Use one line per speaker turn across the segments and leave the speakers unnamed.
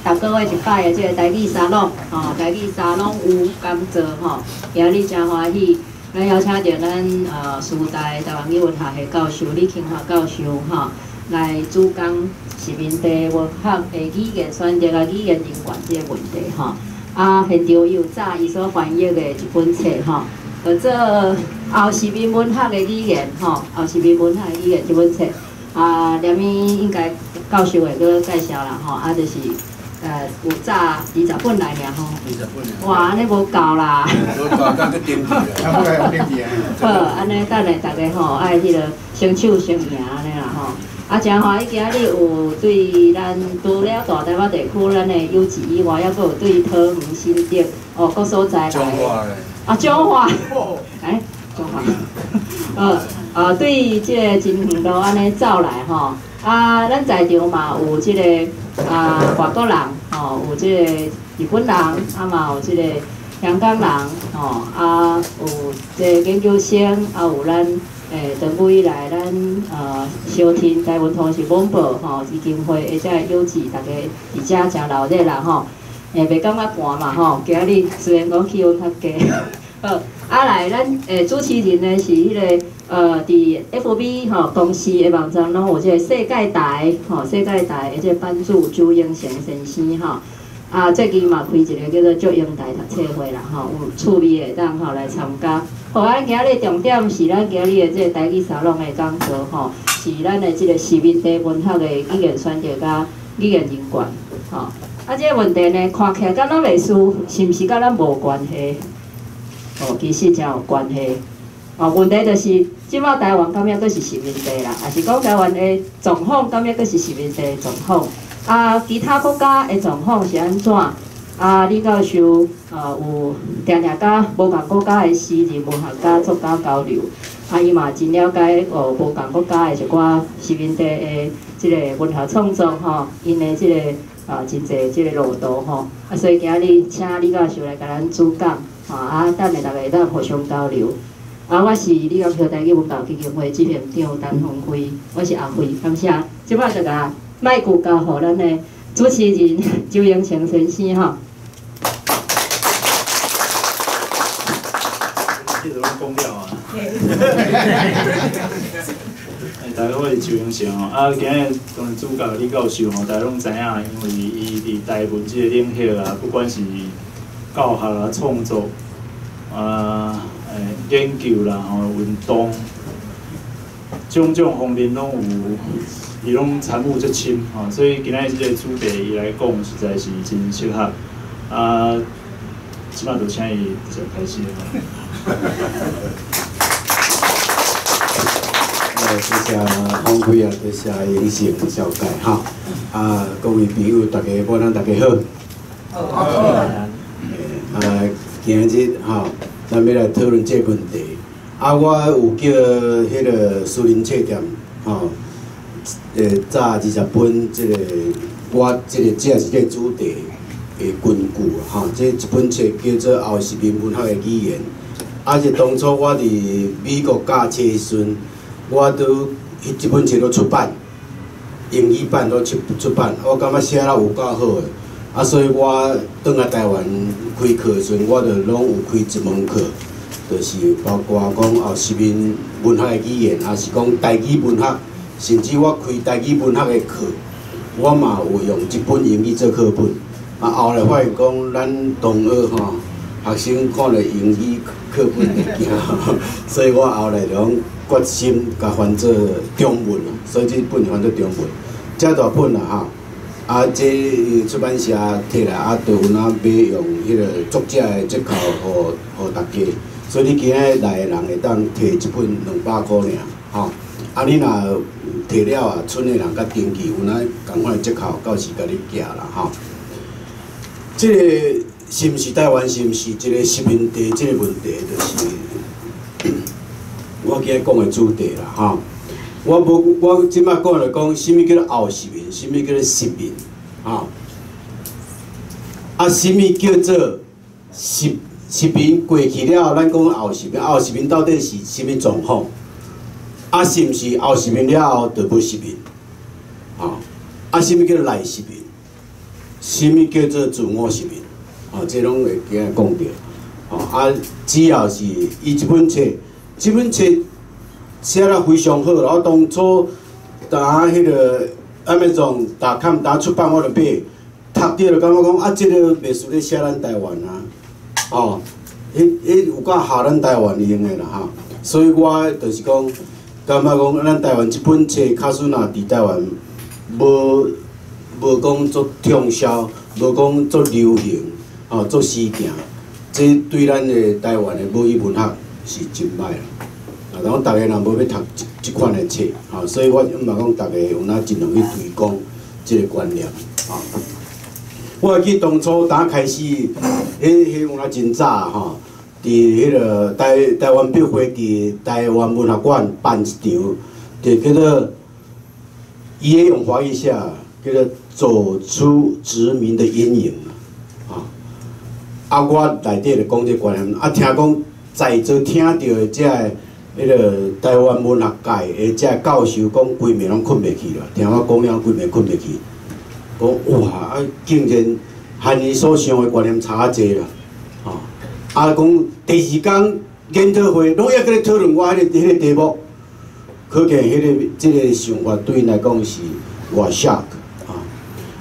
逐个月一擺的這个台語沙龍，吼，台語沙龍有講座吼，今日誠歡喜，咱邀請著咱師大台灣語文學系教授李清華教授吼，來主講殖民地文學的語言選擇佮語言人權這个問題吼。啊，現場伊有紮伊所翻譯的一本冊吼，叫做《後殖民文學的語言》吼，後殖民文學的語言這本冊。啊，連伊應該教授會閣介紹啦吼，啊，就是。有紮20本來爾吼，20
本。
哇，按呢無夠啦。
無夠，閣去登記啦。
登記啊。
好，按呢等下逐家吼愛彼个先搶先贏按呢啦吼。啊，誠歡喜今日有對咱除了大台北地區咱的友誼以外，猶閣有對桃園、新竹哦各所在來。
彰化咧。
啊，彰化。欸，彰化。對這个真遠路按呢走來吼，啊，咱在場嘛有這个啊外國人吼，有這个日本人，啊嘛有這个香港人吼，啊有這个研究生，啊有咱長久以來咱相聽台灣通訊廣播吼基金會的這个友誼，大家佇遮誠熱鬧啦吼，袂感覺寒嘛吼，今日雖然講氣溫較低，好，啊來咱主持人呢是彼个。佇 FB 吼公視的網站攏有這个世界台吼，世界台的這个版主周英成先生吼，啊最近嘛開一个叫做祝英台讀冊會啦吼，有趣味的會當吼來參加。好，啊，今日重點是咱今日的這个台語沙龍的講座吼，是咱的這个殖民地文學的語言選擇佮語言人權吼。啊，這个問題呢，看起來敢若袂輸，是毋是佮咱無關係？哦，其實誠有關係。哦，問題就是，這擺台灣敢猶閣是殖民地啦，抑是講台灣的狀況敢猶閣是殖民地的狀況？啊，其他國家的狀況是按怎？啊，李教授有定定佮無仝國家的詩人、文學家、作家交流，啊，伊嘛真了解哦，無仝國家的一寡殖民地的這个文學創作吼，𪜶的這个啊真濟這个路途吼，啊，所以今日請李教授來共咱主講，吼，啊，等下逐家會當互相交流。啊，我是李國橋台語文教基金會執行長陳鳳慧，我是阿慧，感謝。這擺就共麥克交予咱的主持人周英成先生吼。
這都攏講了啊！大家好，我是周英成吼。啊，今日當然主角李教授吼，大家攏知影，因為伊佇台文這個領域啊，不管是教學啊、創作啊，研究啦，吼，運動，種種方面攏有，伊攏參與足深吼，所以今仔日這个主題伊來講，實在是真適合。啊，這擺就請伊直接開始。
多謝方輝啊，多謝英成紹介哈。啊，各位朋友，大家晚安，大家好。好。啊，今日吼，咱欲來討論這個問題。啊，我有叫彼个私人冊店，吼，紮20本這个，我這個這是這個主題的根據吼。這一本冊叫做《後殖民文學的語言》。啊，是當初我佇美國教冊的時陣，我都彼這本冊都出版，英語版都出版，我感覺寫了有夠好的。啊，所以我轉來台灣開課的時陣，我就攏有開一門課，就是包括講後殖民文學的語言，抑是講台語文學，甚至我開台語文學的課，我嘛有用這本英語做課本。啊，後來發現講咱同學吼，學生看著英語課本會驚，所以我後來就講決心共翻做中文，所以這本翻做中文，遮大本啦吼。啊，這出版社摕來啊，就有影欲用彼个作者的折扣，予大家。所以你今日來的人會當摕一本200箍爾，吼。啊，你若摕了啊，村的人佮登記，有影仝款的折扣，到時共你寄啦，吼。這个是毋是台灣是毋是一個殖民地？這个問題就是我今日講的主題啦，吼。我無，我這擺講來講，啥物叫做後殖民，啥物叫做殖民，吼？啊，啥物叫做殖民過去了後，咱講後殖民，後殖民到底是啥物狀況？啊，是毋是後殖民了後就無殖民？吼？啊，啥物叫做內殖民？啥物叫做自我殖民？吼，這攏會今日講著。吼啊，只要是伊這本冊，這本冊寫得非常好。我當初當彼个 Amazon.com 當出版，我就買，讀著就感覺講啊，這个袂輸咧寫咱台灣啊，吼，彼有夠合咱台灣用的啦吼。所以我就是講，感覺講咱台灣這本冊，假使若佇台灣無講足暢銷，無講足流行，吼，足時行，這對咱的台灣的母語文學是真歹啦。啊，然後逐家若無欲讀這款的冊，吼，所以我嘛講，逐家有哪盡量去推廣這个觀念，吼。我會記當初打開始，彼有影真早吼，佇彼个台灣筆會佇台灣文學館辦一場，就叫做伊咧用華語寫，叫做走出殖民的陰影啊！啊，我內底就講這觀念，啊，聽講在座聽著的這个彼个台灣文學界的這个教授講，規暝攏睏袂去啦。聽我講了，規暝睏袂去，講哇啊，竟然和伊所想的觀念差遮濟啦！吼，啊，講第二工研討會，攏猶閣咧討論我彼个題目，可見這个想法對𪜶來講是偌 shock 啊！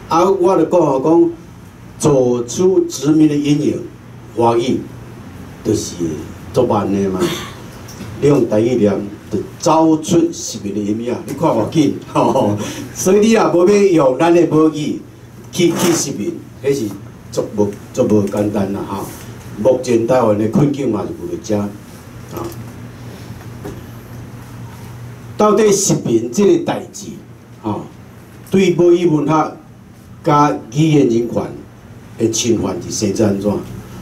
啊，我就講講走出殖民的陰影，華語就是足慢的嘛。你用台語念，就走出殖民的陰影。你看偌緊，吼！所以你若無欲用咱的母語去殖民，彼是足無簡單啦，吼！目前台灣的困境嘛是佇遮，啊。到底殖民這个代誌，吼，對母語文學佮語言人權的侵犯是生做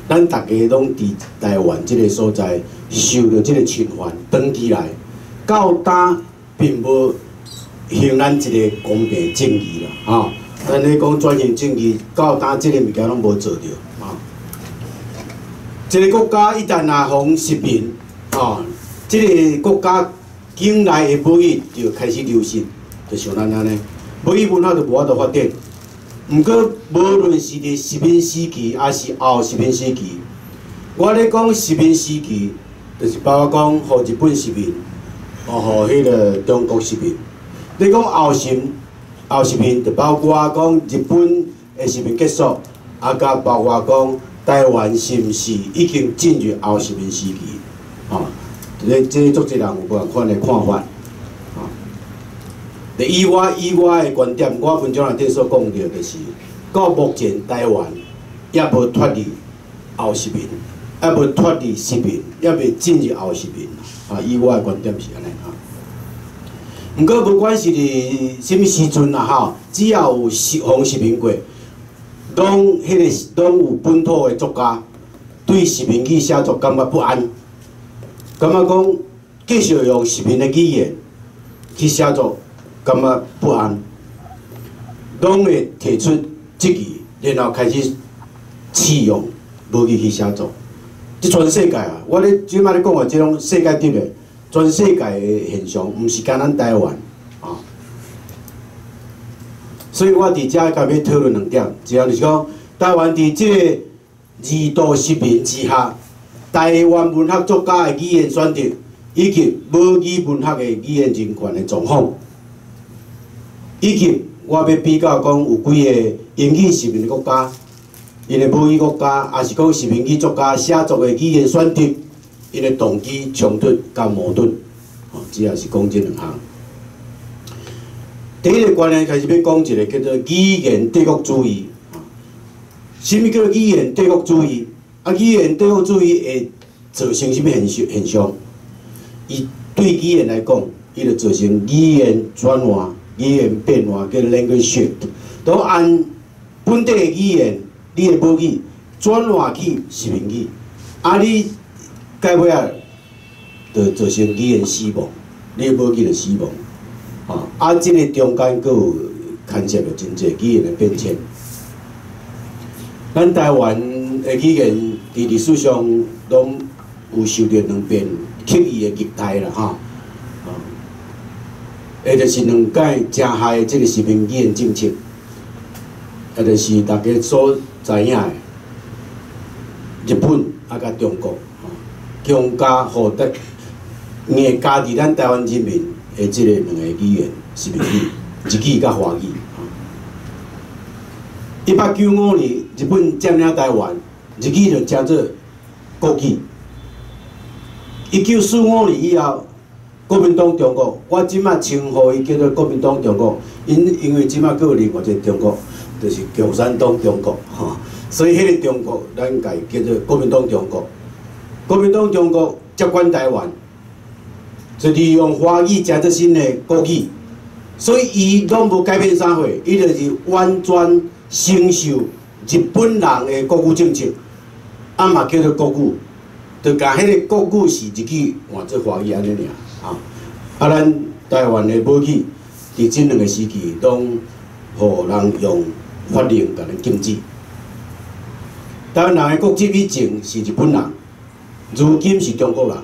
按怎？咱逐家攏佇台灣這个所在受著這个侵犯，長期來到今並無行咱一個公平正義啦，吼。咱咧講轉型正義，到今這个物件攏無做著，吼。一个國家一旦若予殖民，吼，這个國家境內的母語就開始流失，就像咱按呢，母語文化就無法度發展。毋過，無論是佇殖民時期，抑是後殖民時期，我咧講殖民時期，就是包括講予日本殖民，哦，予彼个中國殖民。你講後殖民，就包括講日本的殖民結束，啊，佮包括講台灣是毋是已經進入後殖民時期？吼，這足濟人有無仝款的看法。吼，以我的觀點，我文章內底所講著就是，到目前台灣猶無脫離後殖民，猶無脫離殖民，猶未進入後殖民。啊，以我的觀點是按呢哈。毋過，不管是佇啥物時陣啦，吼，只要有予殖民過，攏彼个攏有本土的作家對殖民語寫作感覺不安，感覺講繼續用殖民的語言去寫作，感覺不安，攏會提出質疑，然後開始試用母語去寫作。這全世界啊，我咧這擺咧講的這種世界級的，全世界的現象，毋是干咱台灣啊。所以我佇遮共欲討論兩點，一項就是講，台灣佇這个二度殖民之下，台灣文學作家的語言選擇，以及母語文學的語言人權的狀況，以及我欲比較講有幾个英語殖民的國家，𪜶的母語國家，抑是講殖民語作家寫作的語言選擇，𪜶的動機衝突佮矛盾，吼，主要是講這兩項。第一个觀念開始欲講一个叫做語言帝國主義。啥物叫做語言帝國主義？啊，語言帝國主義會造成啥物現象？伊對語言來講，伊就造成語言轉換、語言變換，叫 language shift。都按本地的語言，你的母語轉換去殖民語，啊，你到尾仔就造成語言死亡，你的母語就死亡。吼，啊，這个中間閣有牽涉著真濟語言的變遷。咱台灣的語言佇歷史上攏有受著兩遍刻意的虐待啦，吼，下就是兩擺誠害的這个殖民語言政策。也就是大家所知影的日本啊，佮中國，強加予得硬加佇咱台灣人民的這个兩個語言，殖民語，日語佮華語。1895年，日本佔領台灣，日語就成做國語。1945年以後，國民黨中國，我這擺稱呼伊叫做國民黨中國，因為這擺閣有另外一個中國，就是共產黨中國，吼。所以彼個中國，咱共伊叫做國民黨中國。國民黨中國接管台灣，就利用華語成做新的國語，所以伊攏無改變啥貨，伊就是完全承受日本人的國語政策，啊嘛叫做國語，就共彼個國語是日語換做華語按呢爾，啊，啊咱台灣的母語，佇這兩個時期攏予人用法令共咱禁止。台灣人的國籍以前是日本人，如今是中國人。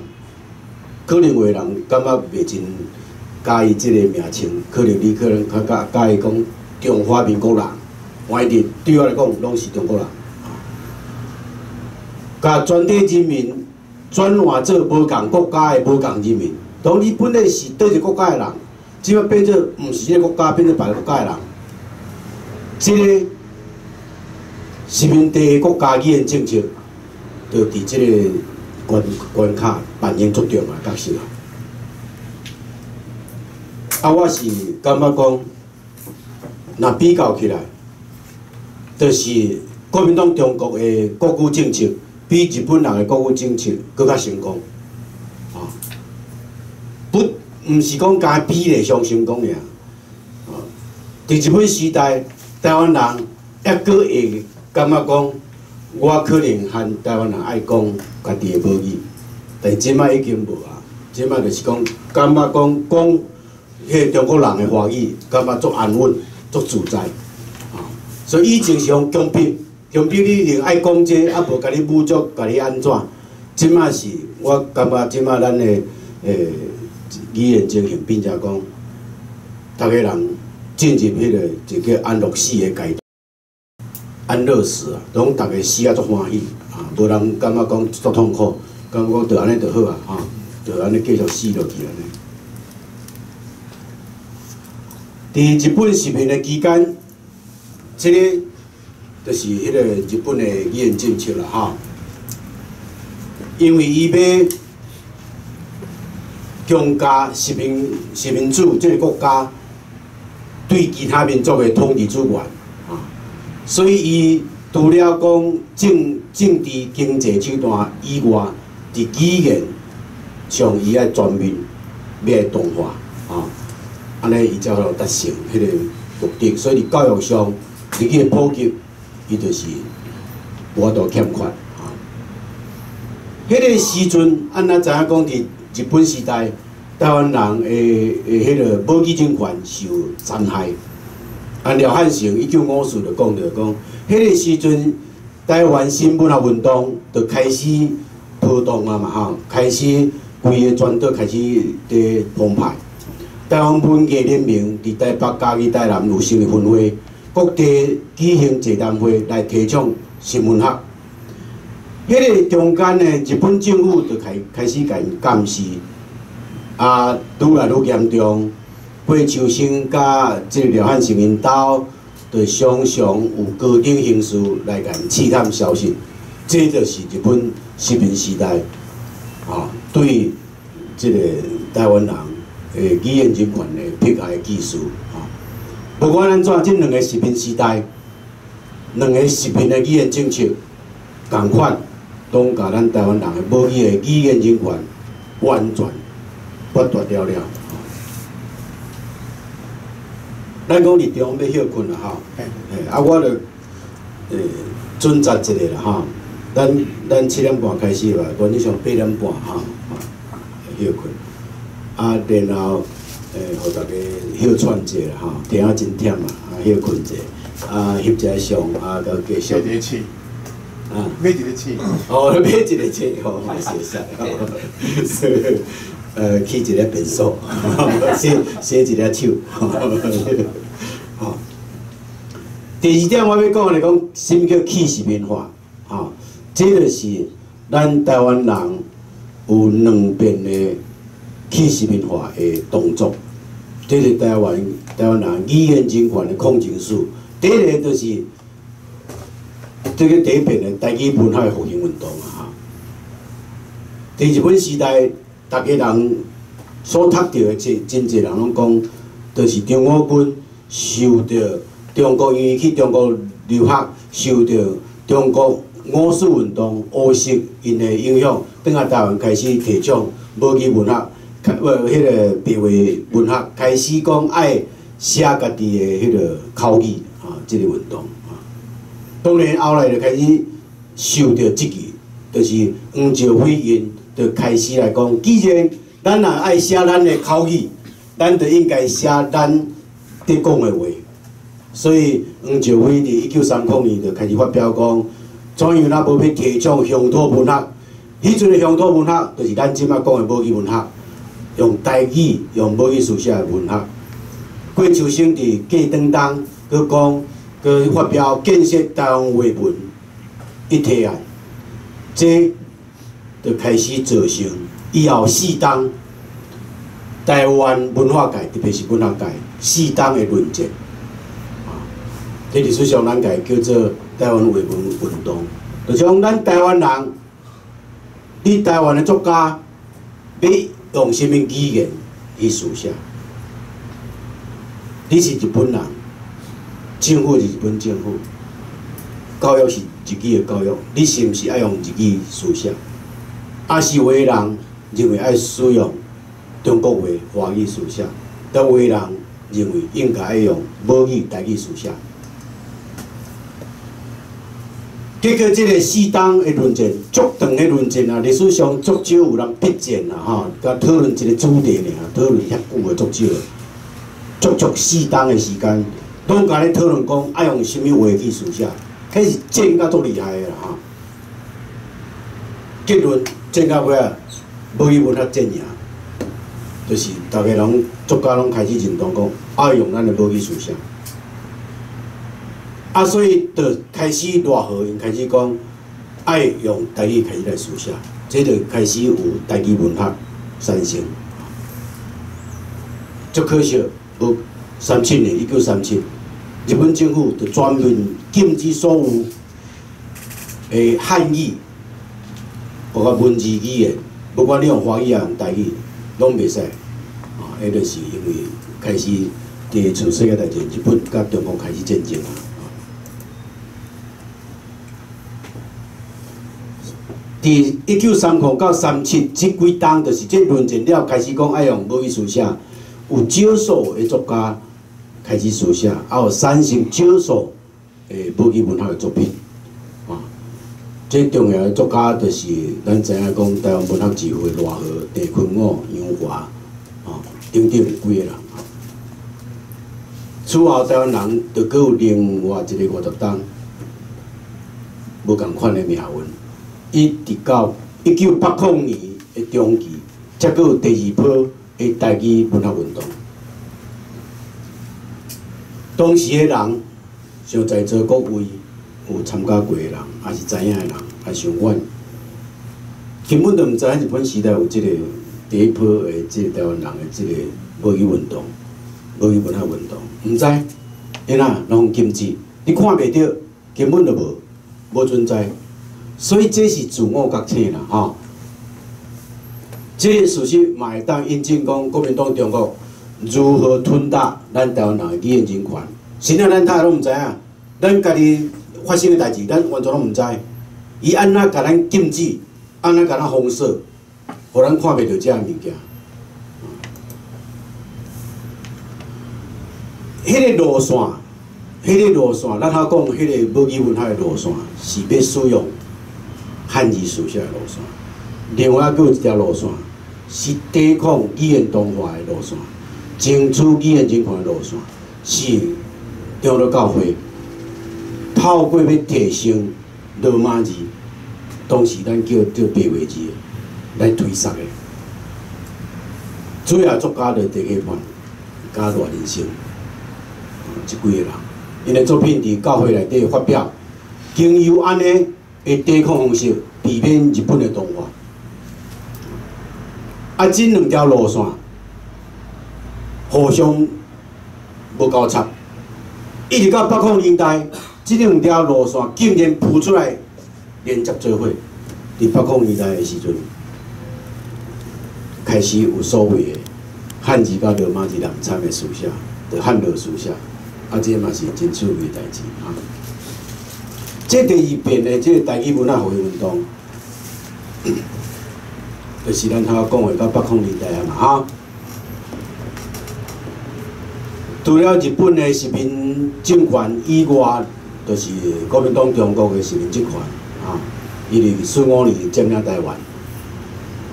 可能有的人感覺袂真佮意這個名稱，可能你可能較佮意講中華民國人，反正對我來講攏是中國人。共全體人民轉換做無仝國家的無仝人民，當你本來是佗一個國家的人，這擺變做毋是這個國家，變做別个國家的人，這個殖民地國家語言政策，就佇這個關關卡扮演足重要的角色。啊，我是感覺講，若比較起來，就是國民黨中國的國語政策，比日本人的國語政策閣較成功。啊，不，毋是講干比例上成功爾。啊，佇日本時代，台灣人猶閣會感覺講，我可能和台灣人愛講家己的母語，但這擺已經無啊。這擺就是講，感覺講講彼個中國人的華語，感覺足安穩、足自在。啊，所以以前是用強迫，強迫你一定愛講這個，啊無共你侮辱，共你按怎？這擺是我感覺這擺咱的語言情形變成講，逐个人進入彼個一個安樂死的階段。安樂死啊，攏逐个死啊足歡喜啊，無人感覺講足痛苦，感覺講就按呢就好啊，吼，就按呢繼續死落去按呢。佇日本殖民的期間，這個就是彼個日本的語言政策啦，吼。因為伊欲強加殖民主這個國家對其他民族的統治主權。所以伊除了講政治經濟手段以外，佇語言上伊愛全面欲來同化，啊，按呢伊才會達成彼個目的。所以佇教育上，日語的普及，伊就是無法度欠缺。啊，彼個時陣，按咱知影講，佇日本時代，台灣人的彼個母語人權受殘害。啊，廖漢成1954就講著講，彼個時陣台灣新文學運動就開始波動啊嘛吼，開始規个全島開始佇澎湃。台灣文藝聯盟佇台北、嘉義、台南有成立分會，各地舉行座談會來提倡新文學。彼個中間呢，日本政府就開始共𪜶監視，啊，愈來愈嚴重。郭秋生佮這個廖漢成𪜶兜，就常常有高等刑事來共𪜶試探消息，這就是日本殖民時代，啊，對這個台灣人的語言人權的迫害的技術，啊，不管按怎，這兩個殖民時代，兩個殖民的語言政策，仝款，攏共咱台灣人的母語的語言人權完全剝奪了了。咱講佇中欲歇睏啦吼，啊，我就準則一下啦吼。咱7點半開始吧，原則上8點半吼，歇睏。啊，然後予大家歇喘者啦吼，聽啊真忝啊，啊歇睏者，啊翕一下相，啊閣繼續。
買一個車。
啊。
買一個車。
哦，買一個車，吼，嘛是會使。去一個便所，洗洗一下手。吼，佇第二點我欲講的講，啥物叫去殖民化？吼，這就是咱台灣人有兩遍的去殖民化的動作。這是台灣人語言人權的抗爭史。第一个就是這个第一遍的台語文學的復興運動啊！哈，佇日本時代，逐家人所讀著的，真真濟人攏講，就是張武軍受著中國，因為去中國留學，受著中國五四運動、烏色𪜶的影響，轉來台灣開始提倡母語文學，無彼个白話文學，開始講愛寫家己的彼个口語啊，這个運動啊。當然後來就開始受著質疑，就是黃兆輝𪜶就開始來講，既然咱若愛寫咱的口語，咱就應該寫咱佇講的話。所以黃兆輝佇1930年就開始發表講，怎樣咱無欲提倡鄉土文學？彼陣的鄉土文學就是咱這擺講的母語文學，用台語、用母語書寫的文學。郭秋生佇過當當，閣講，閣發表建設台灣話文一提案，這就開始造成以後四冬台灣文化界，特別是文學界四冬的論戰。啊，這歷史上咱家叫做台灣話文運動，就像咱台灣人，你台灣的作家，欲用啥物語言去書寫？你是日本人，政府是日本政府，教育是日語的教育，你是毋是愛用日語書寫？抑是有的人認為愛使用中國話、華語書寫，但有的人認為應該愛用母語台語書寫。結果這个四冬的論戰，足長的論戰啊，歷史上足少有人筆戰啊，吼，共討論一个主題爾，討論遐久的足少，足足四冬的時間，攏共咧討論講愛用啥物話去書寫，彼是戰甲足厲害的啦，吼。結論戰到尾仔，母語文學戰贏，就是逐家攏作家攏開始認同講，愛用咱的母語書寫。啊，所以就開始賴和𪜶開始講，愛用台語開始來書寫，這就開始有台語文學產生。足可惜，無37年，1937，日本政府就專門禁止所有的漢語，包括文字語言，不管你用華語抑用台語，攏袂使。啊，彼就是因為開始第二次世界大戰，日本佮中國開始戰爭啊。佇1930到37這幾冬，就是這論戰了，開始講愛用母語書寫，有少數的作家開始書寫，啊有產生少數的母語文學的作品。啊，這重要的作家就是咱知影講台灣文學之父的賴和、鄭坤五、楊華，啊等等幾個人。此後，台灣人就閣有另外一个50冬無仝款的命運。一直到1980年的中期，才閣有第二波的台語文學運動。當時的人，像在座各位有參加過的人，抑是知影的人，抑像阮，根本就毋知影日本時代有這个第一波的這个台灣人的這个母語運動、母語文學運動，毋知，因哪攏禁止，你看袂著，根本就無存在。所以這是自我覺醒啦，吼！這事實嘛會當印證講，國民黨中國如何吞打咱台灣人的語言人權。甚至咱大家攏毋知影，咱家己發生的代誌，咱完全攏毋知。伊按怎共咱禁止，按怎共咱封鎖，予咱看袂著這个物件。彼个路線，彼个路線，咱頭講彼个母語文學的路線，是欲使用漢字書寫的路線，另外閣有一條路線是抵抗語言同化的路線，爭取語言人權的路線，是長老教會透過欲提升羅馬字，當時咱叫做白話字來推捒的。主要作家就鄭啟範佮賴仁生，這幾个人， 𪜶的作品佇教會內底發表，經由按呢的抵抗方式，避免日本的同化。啊，這兩條路線互相無交叉，一直到八零年代，這兩條路線竟然浮出來連接做伙。佇八零年代的時陣，開始有所謂的漢字佮羅馬字濫摻的書寫，就漢羅書寫，啊，這嘛是真趣味的代誌啊。這第二遍的這個台語文學復興運動，就是咱頭仔講的到八零年代啊嘛，哈。除了日本的殖民政權以外，就是國民黨中國的殖民政權啊，伊佇45年佔領台灣，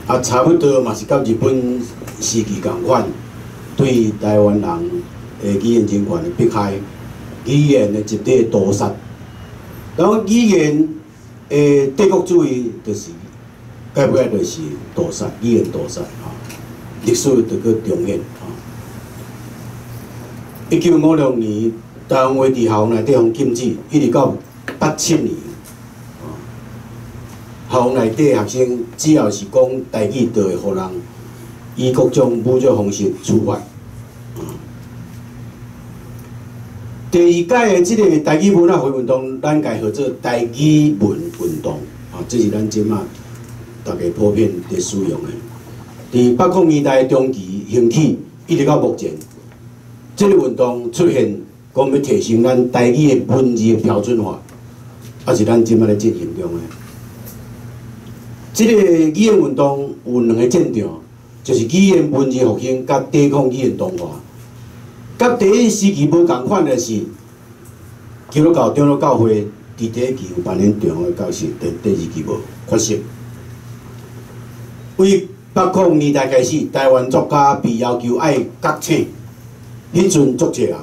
啊，差不多嘛是佮日本時期仝款，對台灣人的語言人權的迫害，語言的集體屠殺，然後語言的帝國主義就是到尾就是屠殺，語言屠殺啊，歷史就閣重演啊。1956年，台灣話佇校園內底予禁止，一直到87年，校園內底學生只要是講台語，就會予人以各種侮辱方式處罰。第二屆的這個台語文學運動，咱共號做台語文運動，啊，這是咱這馬大家普遍佇使用的。佇80年代中期興起，一直到目前。這個運動出現，講欲提升咱台語的文字的標準化，也是咱這馬咧進行中的。這個語言運動有兩個戰場，就是語言文字復興佮抵抗語言同化。佮第一時期無仝款的是，基督教長老教會佇第一期有扮演重要的角色，第二期無缺席。為80年代開始，台灣作家被要求愛覺醒。彼陣足濟人，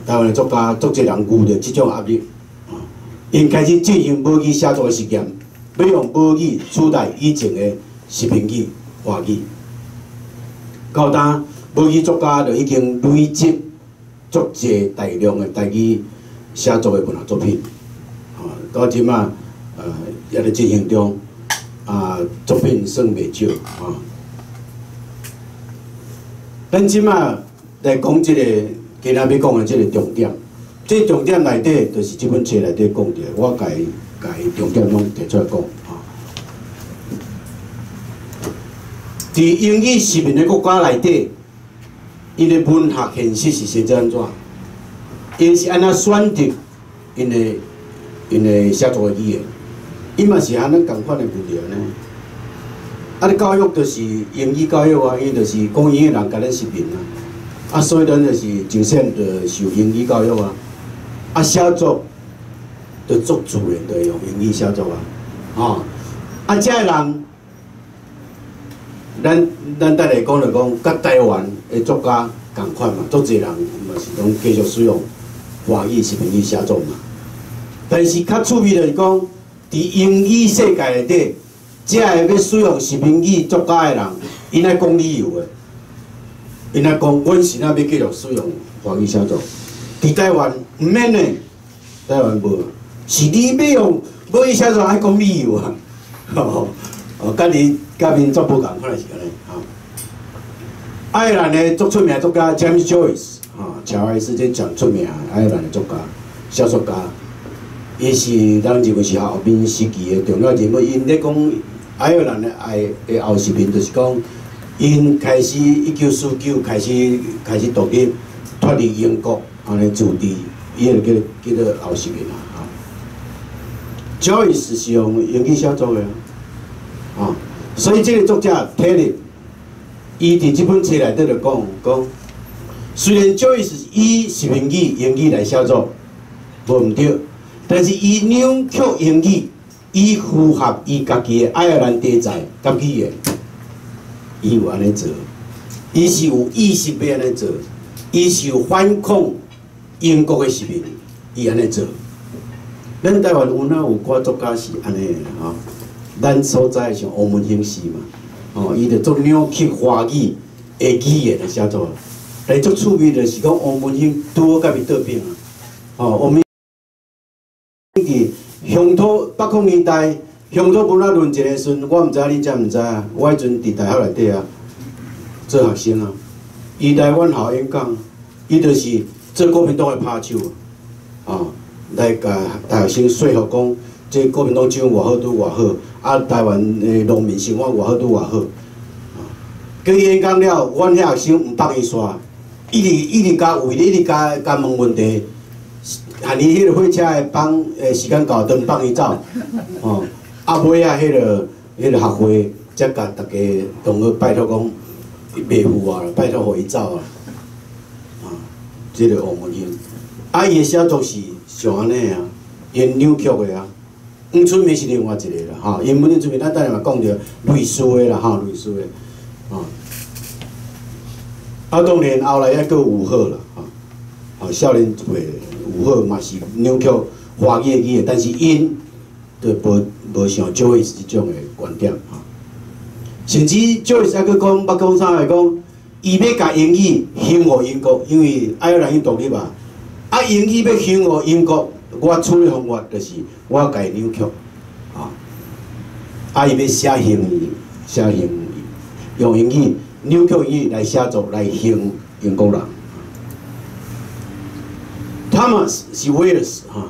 台灣的作家足濟人遇著這種壓力，𪜶開始進行母語寫作的實驗，欲用母語取代以前的殖民語、華語。到今，母語作家就已經累積足濟大量的台語寫作的文學作品，到這馬也咧進行中，啊，作品算袂少，啊。咱這馬來講這個今仔欲講的這個重點，這個重點內底就是這本冊內底講著，我共伊重點攏提出來講啊。佇英語殖民的國家內底，𪜶的文學現實是生做按怎？𪜶是按怎選擇𪜶的寫作的語言？伊嘛是按咱仝款的問題呢。啊，你教育就是英語教育啊，因就是講英語的人共咱殖民啊。啊，所以咱就是從細就受英語教育啊，啊，寫作就足自然就會用英語寫作啊，吼，啊，這个人，咱等下講就講，佮台灣的作家仝款嘛，足濟人嘛是攏繼續使用華語、殖民語寫作嘛。但是較趣味就是講，佇英語世界內底，這个欲使用殖民語作家的人，𪜶愛講理由的。𪜶愛講，阮是哪欲繼續使用華語寫作？佇台灣毋免呢，台灣無，是你欲用母語寫作愛講理由啊！吼，哦，佮你佮民族無仝款是按呢吼。愛爾蘭的足出名作家 James Joyce，吼，喬艾斯這誠出名愛爾蘭的作家、小說家，伊是人認為是後殖民時期的重要人物。𪜶咧講愛爾蘭的愛的後殖民，就是講。𪜶開始1949開始獨立，脫離英國，按呢自治，伊個叫做後殖民啊。Joyce 是用英語寫作的，啊，所以這個作者 Terry，伊佇這本冊內底就講講，雖然 Joyce 以殖民語英語來寫作，無毋對，但是伊扭曲英語，以符合伊家己的愛爾蘭題材佮語言。伊有按呢做，伊是有意識欲按呢做，伊是有反抗英國的殖民，伊按呢做。咱台灣有哪有寡作家是按呢的吼？咱所在像黃文興是嘛，吼，伊就足扭曲華語的語言來寫作，但足趣味就是講黃文興拄好佮伊倒反啊。吼，王明伫乡土八零年代乡土文学论战的时阵，我毋知影你知毋知啊？我彼阵伫大学内底啊，做学生啊，伊来阮校演讲，伊就是做国民党的拍手啊，来共大学生说服讲，这国民党政府偌好拄偌好，啊，台湾的农民生活偌好拄偌好。佮伊演讲了，阮遐学生毋放伊煞，一直一直共问，一直共共问问题，含伊彼个火车的班的时间到，都毋放伊走，吼。啊，尾仔彼个学会才共逐家同学拜托讲，袂赴啊，拜托予伊走啊。啊，这个王文兴，啊，伊的写作是像按呢啊，因扭曲的啊。黄春明是另外一个啦，吼，因黄春明咱等下嘛讲著类似的啦，吼，类似的，吼。啊，当然后来犹阁有吴鹤啦，吼，吼，少年辈吴鹤嘛是扭曲华语的语言，但是𪜶就无无像 Joyce 这种的观点，吼。甚至 Joyce 犹阁讲，捌讲啥来讲，伊欲共英语还予英国，因为爱尔兰已经独立啊，啊，英语欲还予英国，我处理方法就是我共伊扭曲，啊，啊，伊欲写英语，写英语，用英语扭曲英语来写作来还英国人。Thomas 是威尔士哈，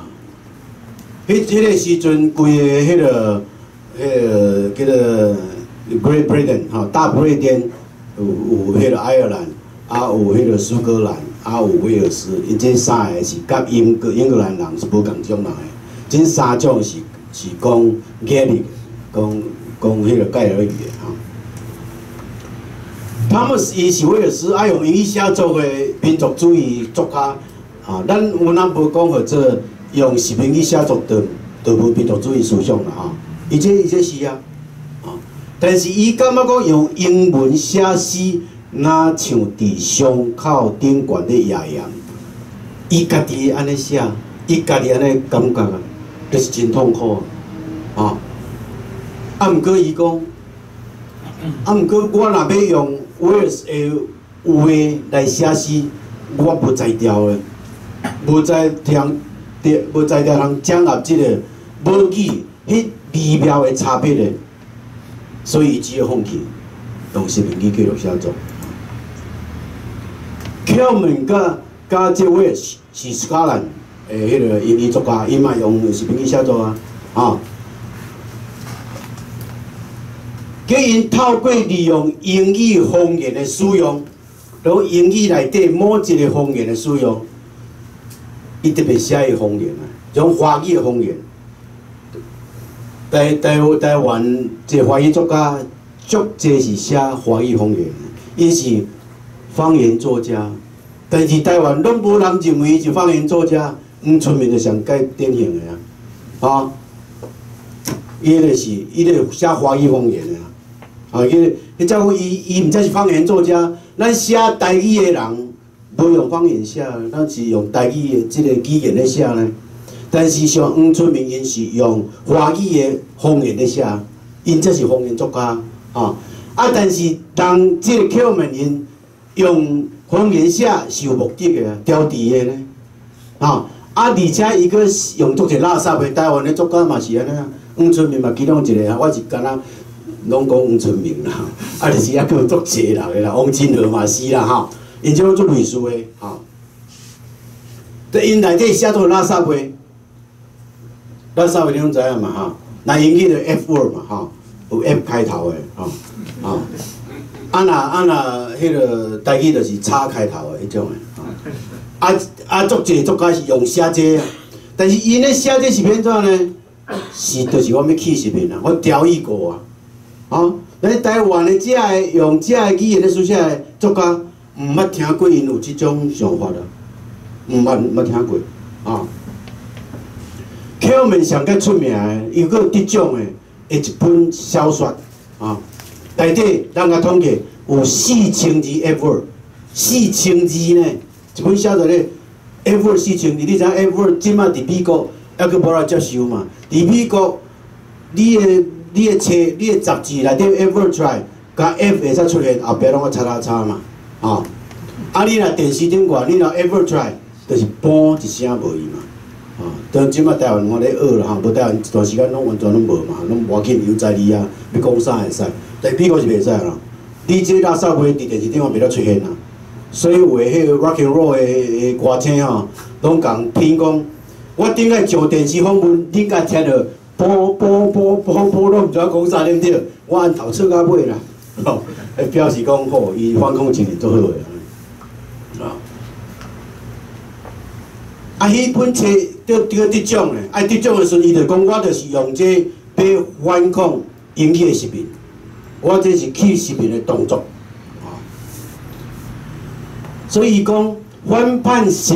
彼个时阵，规个彼个叫做 Great Britain 吼，大不列颠有彼个爱尔兰，啊有彼个苏格兰，啊有威尔士，𪜶这三个是佮英格兰人是无仝种人的，这三种是讲 Gaelic，讲讲彼个盖尔语的吼。他们伊是威尔士，爱用英语写作的民族主义作家，啊，咱有哪无讲号做用殖民语写作就无民族主义思想啦吼。伊这是啊，啊，但是伊感觉讲用英文写诗，若像伫伤口顶悬咧压盐，伊家己按呢写，伊家己按呢感觉啊，就是真痛苦啊。啊，毋过伊讲，啊，毋过我若欲用威尔士的话来写诗，我无才调的，无才调，无才调通掌握这个母语彼微妙的差别的，所以伊只好放弃用殖民语继续写作。Kelman 佮佮这位是苏格兰的彼个英语作家，伊嘛用殖民语写作啊，吼。叫𪜶透过利用英语方言的使用，用英语内底某一个方言的使用，伊特别写伊方言啊，种华语的方言。台湾这华语作家足济是写华语方言的，伊是方言作家，但是台湾拢无人认为伊是方言作家，黄春明就上盖典型的啊，吼，伊迄个是伊咧写华语方言的啊，啊，彼彼才讲伊伊毋才是方言作家，咱写台语的人无用方言写，咱是用台语的这个语言咧写呢。但是像黄春明𪜶是用华语的方言咧写，𪜶才是方言作家，吼。啊，但是当这个 Kelman 𪜶用方言写是有目的的啊，标题的呢，吼。啊，而且伊阁用足济垃圾的，台湾的作家嘛是按呢啊，黄春明嘛其中一个啊，我是敢若拢讲黄春明啦，啊，就是犹阁有足济人的啦，王金和嘛是啦吼，𪜶这拢足类似的吼。伫𪜶内底写做垃圾话，垃圾话你拢知影嘛吼？那英语就 F word 嘛吼，有 F 开头的吼，吼。啊若啊若，彼个台语就是叉开头的彼种的，吼。啊啊，足济作家是用写这个，但是𪜶咧写这是欲按怎呢？是，就是我欲去殖民啊，我调译过啊，吼。咱台湾的这个用这个语言咧书写的作家，毋捌听过𪜶有这种想法啊，毋捌听过，啊。Kelman 上较出名的，伊阁得奖的，的一本小说，啊，内底咱共统计有4000字 F word，四千字呢，一本小说咧 F word 四千字，你知影 F word 这马伫美国犹阁无人接受嘛？伫美国，你的册、你的杂志内底 F word 出来，共 F 会使出现，后壁拢爱叉叉叉嘛，吼。啊，你若电视顶悬，你若 F word 出来，就是捌一聲無去嘛。啊，當這擺台灣我咧學啦吼，無台灣一段時間攏完全攏無嘛，攏無要緊，有在理啊，欲講啥會使，但美國是袂使啦。你這垃圾話佇電視頂嘛袂得出現啊。所以有的彼個 rock and roll 的歌星吼，攏共聽講，我頂擺上電視訪問，恁共聽著，啵啵啵啵啵，攏毋知影講啥對毋對？我按頭笑到尾啦，吼，表示講吼，伊反抗精神足好的。啊，啊，彼本冊得獎咧，啊，得獎的時陣，伊就講我就是用這欲反抗英語的殖民，我這是去殖民的動作。所以伊講反叛殖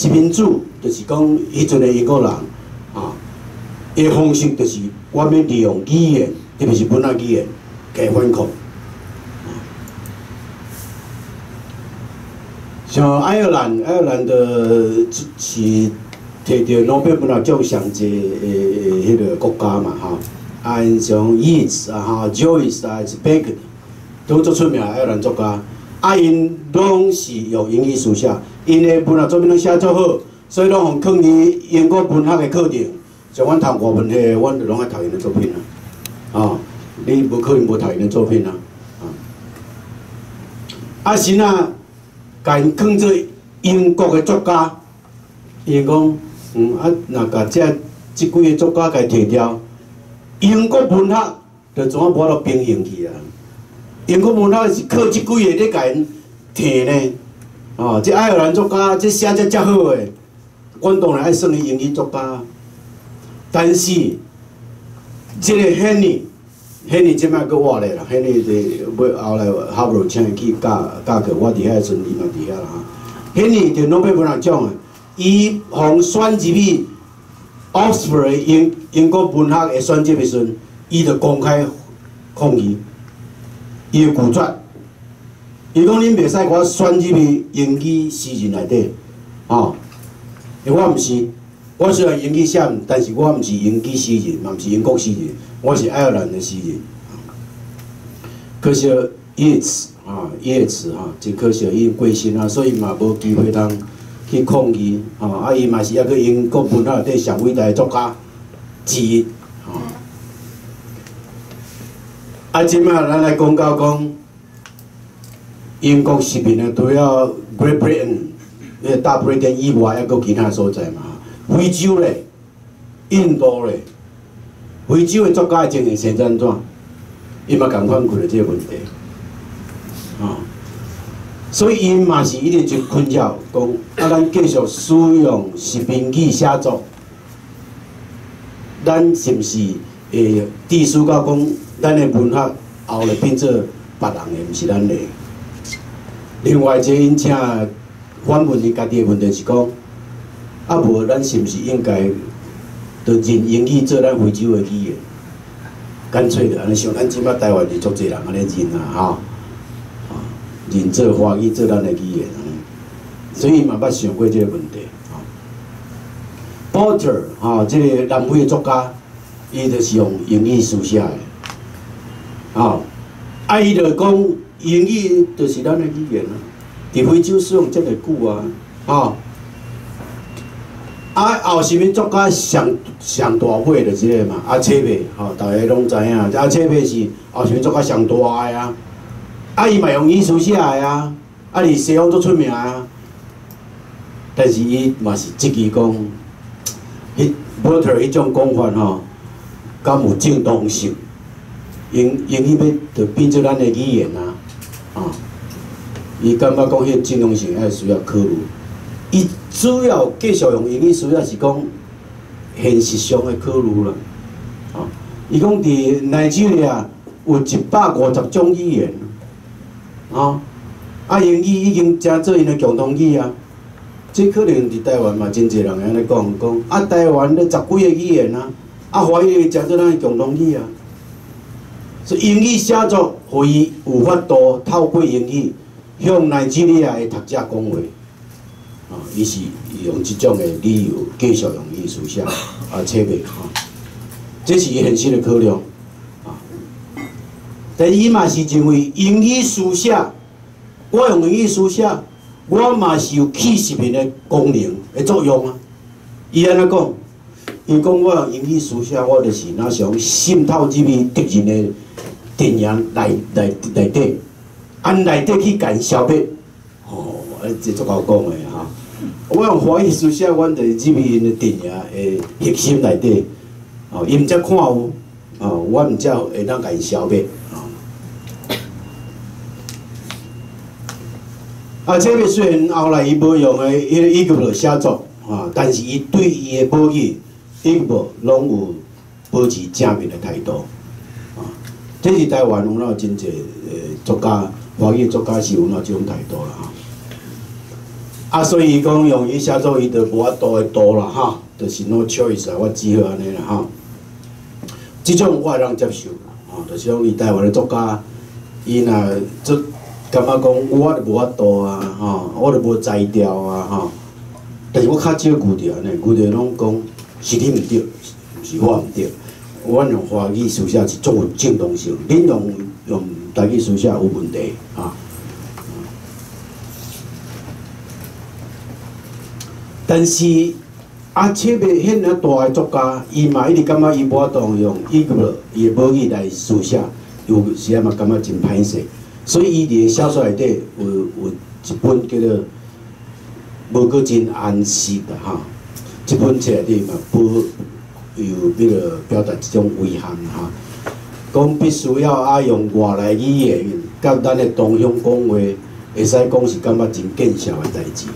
民主，就是講彼陣的英國人啊，伊方式就是我欲利用語言，特別是本來語言，來反抗。像愛爾蘭，愛爾蘭就是摕著諾貝爾文學獎上濟的彼個國家嘛，吼。啊，𪜶像 Yeats 啊，吼，Joyce 啊，是 Beckett，都足出名愛爾蘭作家。啊，𪜶攏是用英語書寫，𪜶的文學作品攏寫足好，所以攏予囥佇英國文學的課程。像阮讀外文系，阮就攏愛讀𪜶的作品啊。哦，你無可能無讀𪜶的作品啊。啊，是若共𪜶囥做英國的作家，伊講，啊，若共這幾个作家共提掉，英國文學就怎啊無法度平衡去啊？英國文學是靠這幾個咧共𪜶提呢，哦，這愛爾蘭作家這寫這遮好的，阮當然愛算伊英語作家。但是這个 Heaney，Heaney 這擺閣活咧啦，Heaney 就欲後來哈佛請伊去教教課，我佇遐的時陣，伊嘛佇遐啦哈。Heaney 得諾貝爾文學獎的，伊予選入去 Oxford 的英國文學的選集的時陣，伊就公開抗議。伊會拒絕，伊講恁袂使共我選入去英語詩人內底，吼，因為我毋是，我雖然英語寫，但是我毋是英語詩人，嘛毋是英國詩人，我是愛爾蘭的詩人。可惜葉慈啊，葉慈吼，真可惜伊過身啊，所以嘛無機會通去抗議，吼，啊，伊嘛是抑閣英國文學內底上偉大的作家之一，吼。啊，這擺咱來講到講英國殖民的，除了 Great Britain，彼個大不列顛以外，抑閣其他所在嘛。非洲咧，印度咧，非洲的作家的情形是按怎？伊嘛仝款困著這个問題，哦，所以𪜶嘛是一直真困擾，講啊，咱繼續使用殖民語寫作，咱是毋是會致使到講？咱的文學後來變做別人的，毋是咱的。另外一个𪜶請反問伊家己的問題是講，啊無咱是毋是應該就認英語做咱非洲的語言？乾脆就按呢想，咱這擺台灣是足濟人按呢認啊，吼，認做華語做咱的語言按呢，所以嘛捌想過這个問題。Butler 吼，這个南非的作家，伊就是用英語書寫的。吼，啊！伊就講英語就是咱的語言啊，佇非洲使用遮爾久啊，吼。啊，後殖民作家上上大尾就是這个嘛，阿切貝，吼，大家攏知影，阿切貝是後殖民作家上大的啊。啊，伊嘛用英語書寫的啊，啊，佇西方足出名啊。但是伊嘛是質疑講，彼 Butler 彼種講法吼，敢有正當性？英語欲就變做咱的語言啊，啊，伊感覺講彼個正當性愛需要考慮。伊主要繼續用英語書寫是講現實上的考慮啦，啊，伊講佇奈及利亞有150種語言，啊，啊英語已經成做𪜶的共同語啊，這可能佇台灣嘛真濟人會按呢講講，啊台灣咧十幾个語言啊，啊華語成做咱的共同語啊。所以英語寫作，予伊有法度透過英語向奈及利亞的讀者講話，啊，伊是用這種的理由繼續用英語書寫，啊，切袂吼，這是伊現實的考量，啊，但伊嘛是認為英語書寫，我用英語書寫，我嘛是有去殖民的功能的作用啊。伊按怎講？伊講我用英語書寫，我就是若像滲透入去敵人的陣營內底，按內底去共消滅。吼，這足夠講的哈。我用華語書寫，阮就是入去𪜶的陣營的核心內底，哦，𪜶才看有，哦，我毋才會當共𪜶消滅。啊，這個雖然後來伊無用的彼個語句寫作，啊，但是伊對伊的母語語句攏有保持正面的態度，啊，這是台灣有哪真濟作家，華語作家是有哪這種態度啦，哈。啊，所以伊講用語寫作，伊就無法度的度啦，哈，就是 no choice 啊，我只好按呢啦，哈。這種我會當接受，吼，就是講伊台灣的作家，伊若做。感覺講我就無法度啊，吼，我就無才調啊，吼。但是我較少遇著按呢，遇著攏講是你毋對，毋是我毋對。阮用華語書寫是足有正當性，恁用台語書寫有問題，哈。但是阿切的遐爾大的作家，伊嘛一直感覺伊無法度用伊個伊的母語來書寫，有時仔嘛感覺真歹勢。所以伊佇小說內底有一本叫做《無閣真安息》啦，吼，這本冊內底嘛，保有彼個表達這種遺憾吼，講必須要愛用外來語言佮咱的同鄉講話，會使講是感覺真見笑的代誌。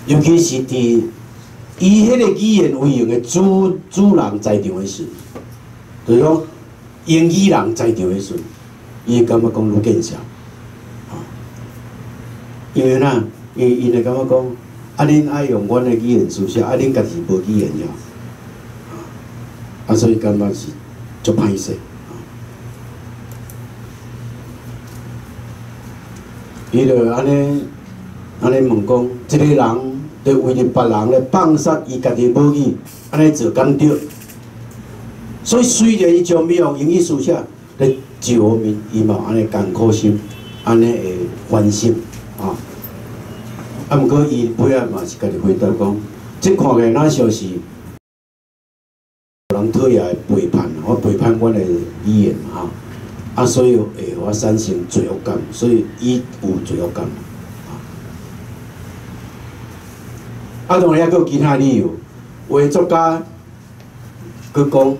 尤其是佇以彼個語言為榮的主人在場的時，就是講英語人在場的時。伊會感覺講愈見笑，吼，因為哪，𪜶會感覺講，啊，恁愛用阮的語言書寫，啊，恁家己無語言了，啊，所以感覺是足歹勢。伊就按呢問講，這個人就為著別人咧放殺伊家己母語，按呢做敢對？所以雖然伊將欲用英語書寫，咧。一方面，伊嘛有按呢艱苦心，按呢會反省，啊。啊，毋過伊尾仔嘛是家己回答講，這看起來若像是人討厭的背叛，我背叛阮的語言，哈。啊，所以會予我產生罪惡感，所以伊有罪惡感。啊，當然猶閣有其他理由，有的作家閣講。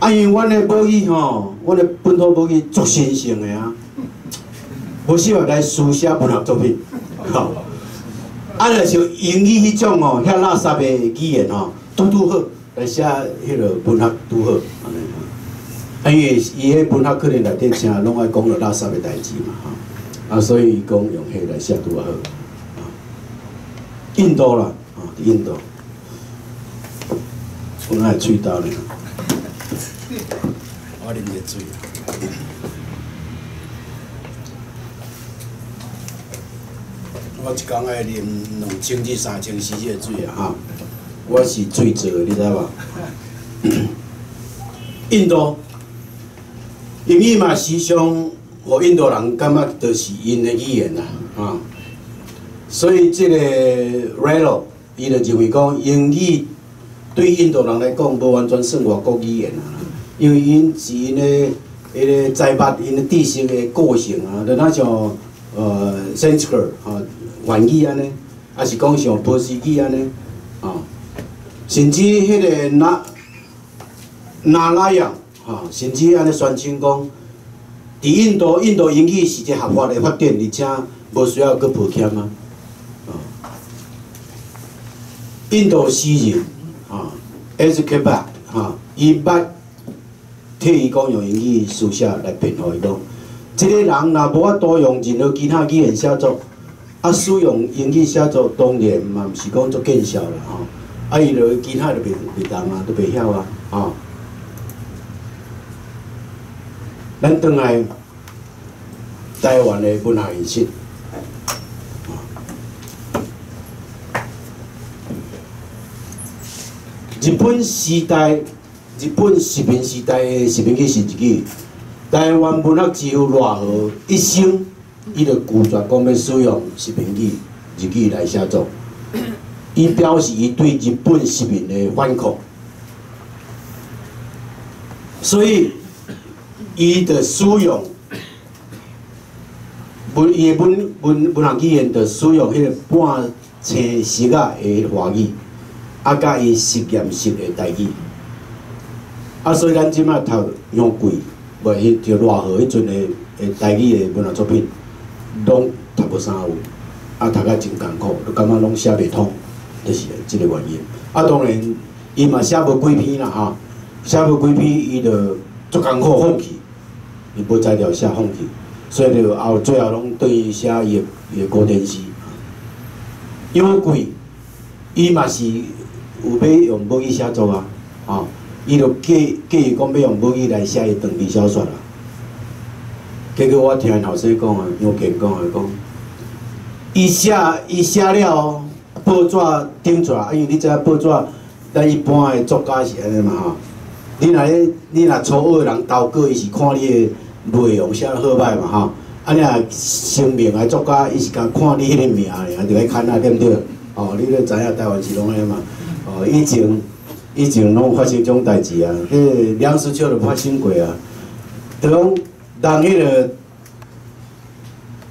啊，因為阮的母語吼，阮的本土母語足神聖的啊，無適合來書寫文學作品，吼。啊，若像英語彼種吼，遐垃圾的語言吼，拄拄好來寫彼個文學拄好，按呢。啊，因為伊彼文學可能內底誠攏愛講著垃圾的代誌嘛，吼。啊，所以伊講用彼來寫拄仔好。印度啦，吼，印度，我哪會喙焦呢？我啉一水。我一工愛啉2000至3000 cc 的水啊！哈，我是水做的，你知無？印度英語嘛，時常予印度人感覺就是𪜶的語言啦，啊，所以這個 Ralo 伊就認為講英語對印度人來講無完全算外國語言啊。因為𪜶是𪜶的彼個財物、𪜶的知識的個性啊，就若像Sanskrit 吼梵語按呢，抑是講像波斯語按呢，吼，甚至彼個納拉揚吼，甚至按呢宣稱講，佇印度，印度英語是一個合法的發展，而且無需要閣抱歉啊。印度詩人吼 S.K. 巴吼，伊捌替伊講用英語書寫來辯護，伊講，這個人若無法度用任何其他語言寫作，啊，使用英語寫作當然嘛毋是講足見笑啦吼，啊，伊就其他就袂當啊，都袂曉啊，吼。咱轉來台灣的文學現實，日本時代。日本殖民時代的殖民語是日語，台灣文學之父賴和一生伊就拒絕講欲使用殖民語、日語來寫作，伊表示伊對日本殖民的反抗，所以伊就使用文伊的文文文學語言，就使用彼個半青色仔的華語，啊，佮伊實驗室的台語，啊，所以咱這擺讀楊貴，無彼就賴和彼陣的的台語的文學作品，攏讀無啥有，啊，讀甲真艱苦，都感覺攏寫袂通，就是這个原因。啊，當然，伊嘛寫無幾篇啦吼，寫無幾篇，伊就足艱苦放棄，伊無才調寫放棄，所以就後最後攏轉去寫伊的伊的古典詩。楊貴，伊嘛是有欲用母語寫作啊，吼，伊就計計講欲用母語來寫伊長篇小說啦。結果我聽𪜶後生講啊，楊健講啊，講，伊寫了，報紙登出來，因為你知影報紙，咱一般的作家是按呢嘛吼。你若咧，你若初學的人投稿，伊是看你的內容寫得好䆀嘛吼。啊，你若成名的作家，伊是共看你彼個名爾，就愛看啊，對毋對？哦，你咧知影台灣是攏按呢嘛？哦，以前攏發生這種代誌啊，彼個梁實秋就發生過啊，就講人彼個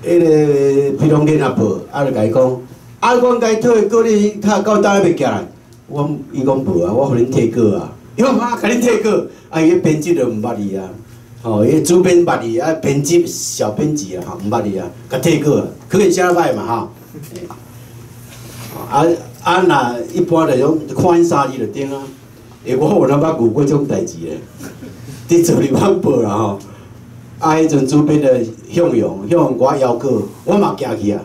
比如講聯合報，啊就共伊講，啊，阮共伊退稿，你較到當還袂寄來？我伊講無啊，我予恁退稿啊。伊講啊，共恁退稿，啊伊彼編輯就毋捌伊啊，吼，伊主編捌伊啊，編輯小編輯啊，吼，毋捌伊啊，共退稿，可見寫歹嘛吼。啊啊，若一般來講，看𪜶三字就登啊。欸，我有哪捌遇過這種代誌咧？佇做日晚報啦吼，啊，彼陣主編就向陽，向陽共我邀稿，我嘛寄去啊。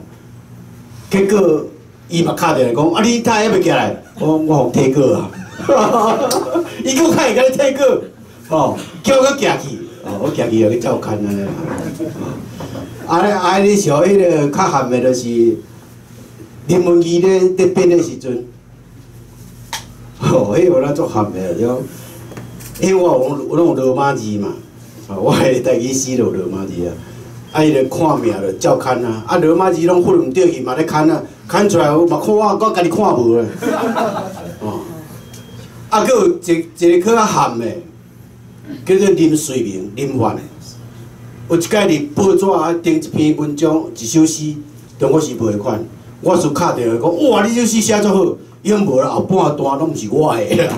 結果伊嘛敲電話講，啊，你哪會猶袂寄來？我講我予退稿啊。伊閣較會共你退稿，吼，叫我閣寄去，哦，我寄去予去照刊按呢。啊啊！你像彼个較譀的，就是林文義咧編的時陣，吼，彼個有哪足譀的，就講，因為我有攏有羅馬字嘛，吼，我的台語詩就有羅馬字啊，啊，伊就看名就照刊啊，啊，羅馬字攏混毋對去嘛咧刊啊，刊出來我嘛看我家己看無咧，哦，啊，閣有一个較譀的，叫做林瑞明、林發的，有一擺佇報紙啊登一篇文章，一首詩，《中國時報》的款，我就敲電話講，哇，你這首詩寫足好，伊講無啦，後半段攏毋是我的啦，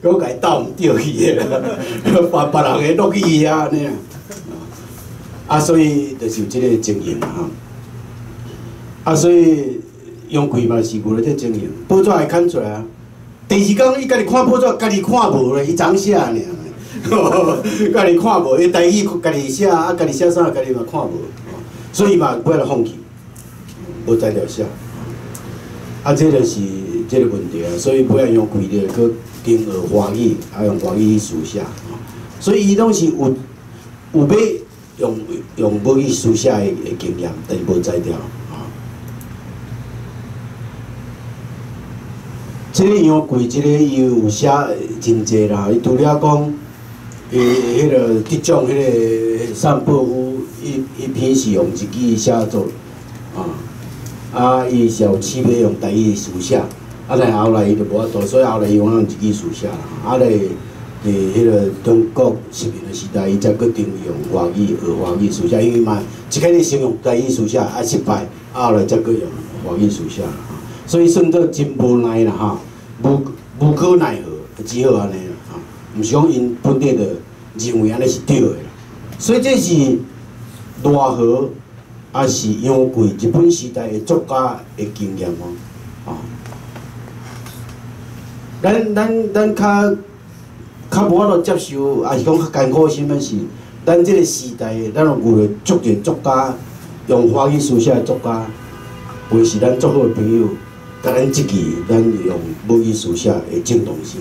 閣共伊鬥毋對去的啦，別別人的落去伊遐按呢。啊，所以就是有這个情形啦吼。啊，所以楊貴嘛是有咧這情形，報紙會刊出來啊。第二工伊家己看報紙，家己看無咧，伊昨寫爾，家己看無，伊台語家己寫，啊，家己寫啥，家己嘛看無，所以嘛尾仔就放棄，無才調寫。啊，這就是這个問題啊，所以尾仔楊貴就閣轉學華語，啊，用華語去書寫，所以伊攏是有欲用母語書寫的經驗，但是無才調。這个楊貴，這个伊有寫真濟啦。伊除了講，伊彼个得獎彼个散步夫，伊篇是用日語寫作，啊，啊，伊是有試欲用台語書寫，啊，但後來伊就無法度，所以後來伊用日語書寫啦。啊，咧佇彼个中國殖民的時代，伊才閣轉用華語學華語書寫，因為嘛一開始先用台語書寫，啊失敗，啊後來才閣用華語書寫。所以算做真無奈啦吼，無可奈何，只好按呢啦吼，毋是講𪜶本底就認為按呢是對的啦。所以這是賴和，抑是楊貴日本時代的作家的經驗哦，吼。咱較無法度接受，抑是講較艱苦的啥物是，咱這个時代，咱有遇著足濟作家，用華語書寫的作家，有的是咱足好的朋友。共咱質疑，咱用母語書寫的正當性。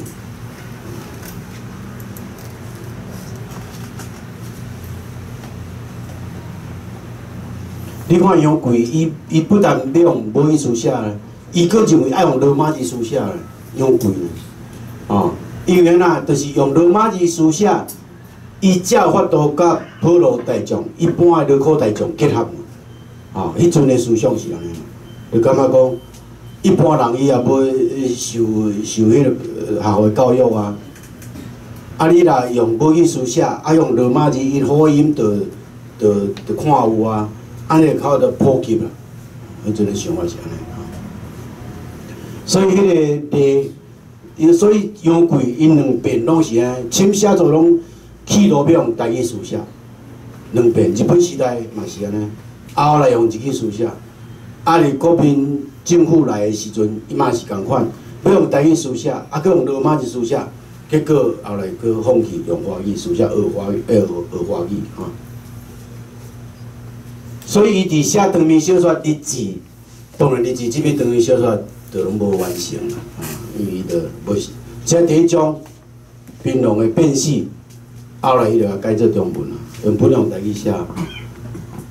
你看楊貴，伊不但欲用母語書寫，伊閣認為愛用羅馬字書寫。楊貴，哦，因為按怎，就是用羅馬字書寫，伊才有法度佮普罗大众、一般的劳苦大众结合嘛。吼，彼阵的思想是按呢，就感觉讲一般人伊也无受彼个学校的教育啊。啊，你若用母语书写，啊用罗马字，𪜶发音就看有啊，按呢较就普及啦。彼阵的想法是按呢。所以彼个例，因所以杨贵𪜶两遍拢是按呢，深写作拢企图欲用台语书写，两遍日本时代嘛是按呢，后来用日语书写，啊伫国民政府来的时阵，伊嘛是仝款，欲用台语书写，啊阁用罗马字书写，结果后来阁放弃用华语书写，学华语，学华语吼。所以伊伫写长篇小说日记，当然日记这篇长篇小说就拢无完成啦，啊，因为伊就无这第一章槟榔的变死，后来伊就改做中文啦，原本用台语写。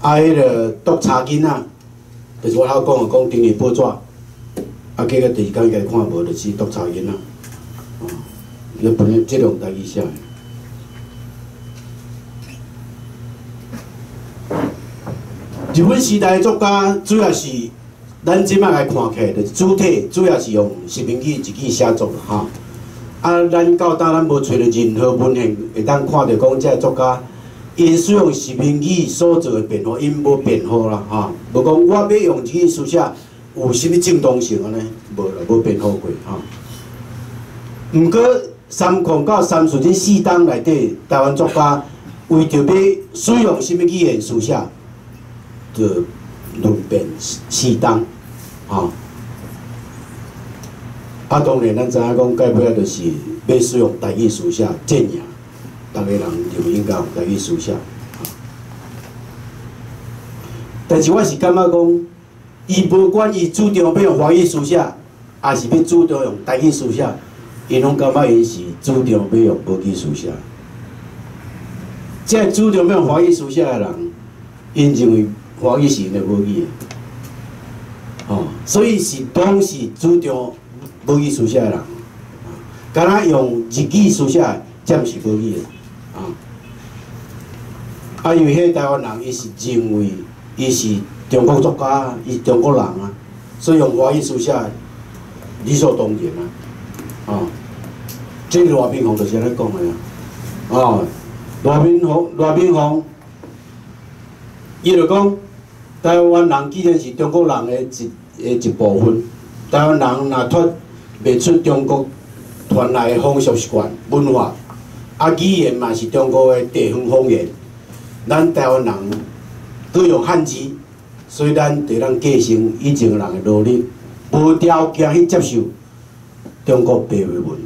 啊，彼个督查囡仔，就是我头讲的，讲订阅报纸，啊，结果第二工伊家看无，就是督查囡仔，哦，伊本来这用台语写的。日本时代的作家主要是。咱这摆来看起来，就是主体主要是用殖民语日语写作啦，吼。啊，咱到今咱无揣著任何文献会当看著讲，这个作家𪜶使用殖民语所做的辩护，𪜶无辩护啦，吼。无讲我欲用日语书写有啥物正当性按呢？无啦，无辩护过，吼。毋过三控到三顺这四档内底，台湾作家为著欲使用啥物语言书写，就论辩四档。吼，啊，当然咱知影讲，到尾仔就是欲使用台语书写阵营，逐个人认为应该用台语书写。但是我是感觉讲，伊无管伊主张欲用华语书写，抑是欲主张用台语书写，𪜶拢感觉𪜶是主张欲用母语书写。这个主张欲用华语书写的人，𪜶认为华语是𪜶的母语。哦，所以是拢是主张母语书写的人，敢若用日语书写的，才毋是母语的，啊。啊，因为彼个台湾人，伊是认为伊是中国作家，伊是中国人啊，所以用华语书写理所当然啊，哦。这个罗敏凤就是按呢讲的啊，哦，罗敏凤，伊就讲。台湾人既然是中国人的一部分，台湾人若脱袂出中国传来的风俗习惯、文化，啊语言嘛是中国的地方方言，咱台湾人阁用汉字，所以咱得当继承以前人的努力，无条件去接受中国白话文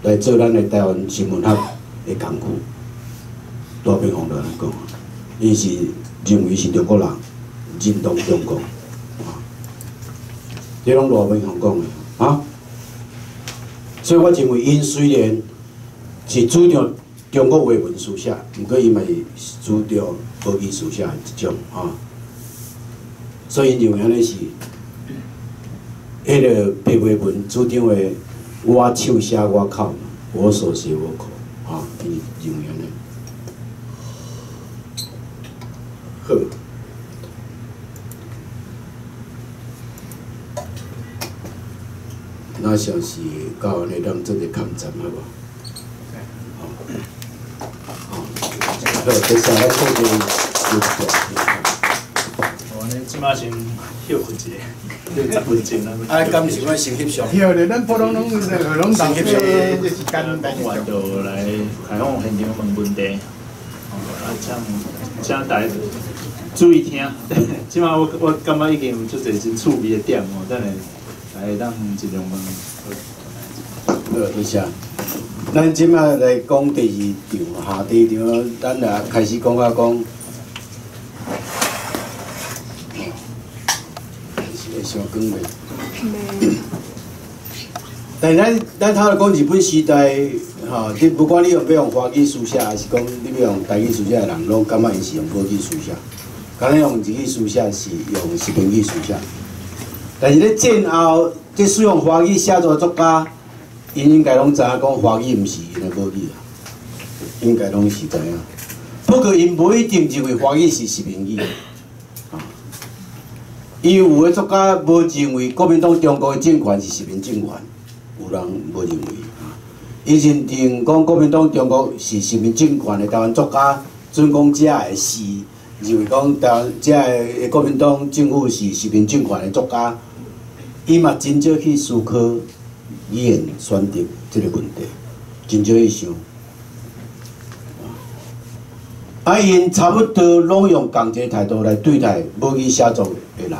来做咱的台湾新文学的工具。罗敏凤就按呢讲，伊是认为是中国人。认同中国，啊，这拢罗敏凤讲的，啊，所以我认为𪜶虽然是主张中国话文书写，毋过伊嘛是主张母语书写的一种，啊，所以𪜶认为按呢是彼个白话文主张的，我手写我口，我手写我口，啊，伊认为按呢。好。那像是到按呢，咱做一个抗战，好无？好，好，接下来讲一个。
哦，按呢这摆先歇困一下，10分钟啦。
啊，敢是阮先翕相？
对咧，咱普通拢拢
先翕相，
这时间
讲完就来开放现场问问题。哦，啊，请大家注意听。这摆我感觉已经有足济真趣味的点哦，等下。来，当尽量问。
好，多谢。咱这摆来讲第二场，下第二场，咱来开始讲啊讲。是会伤光袂？但咱头先讲日本时代，吼，你不管你用欲用华语书写，还是讲你欲用台语书写的人，拢感觉𪜶是用母语书写。敢若用日语书写是用日本语书写。但是咧战后，这使用华语写作的作家，𪜶应该拢知影讲华语毋是𪜶的母语啊。應該攏是知影。不過𪜶無一定認為華語是殖民語，啊，因為有的作家無認為國民黨中國的政權是殖民政權，有人無認為，啊，伊認定講國民黨中國是殖民政權的台灣作家，準講這的是認為講台灣這的國民黨政府是殖民政權的作家，伊嘛真少去思考語言選擇這個問題，真少去想。啊！𪜶差不多攏用仝一个態度來對待母語寫作的人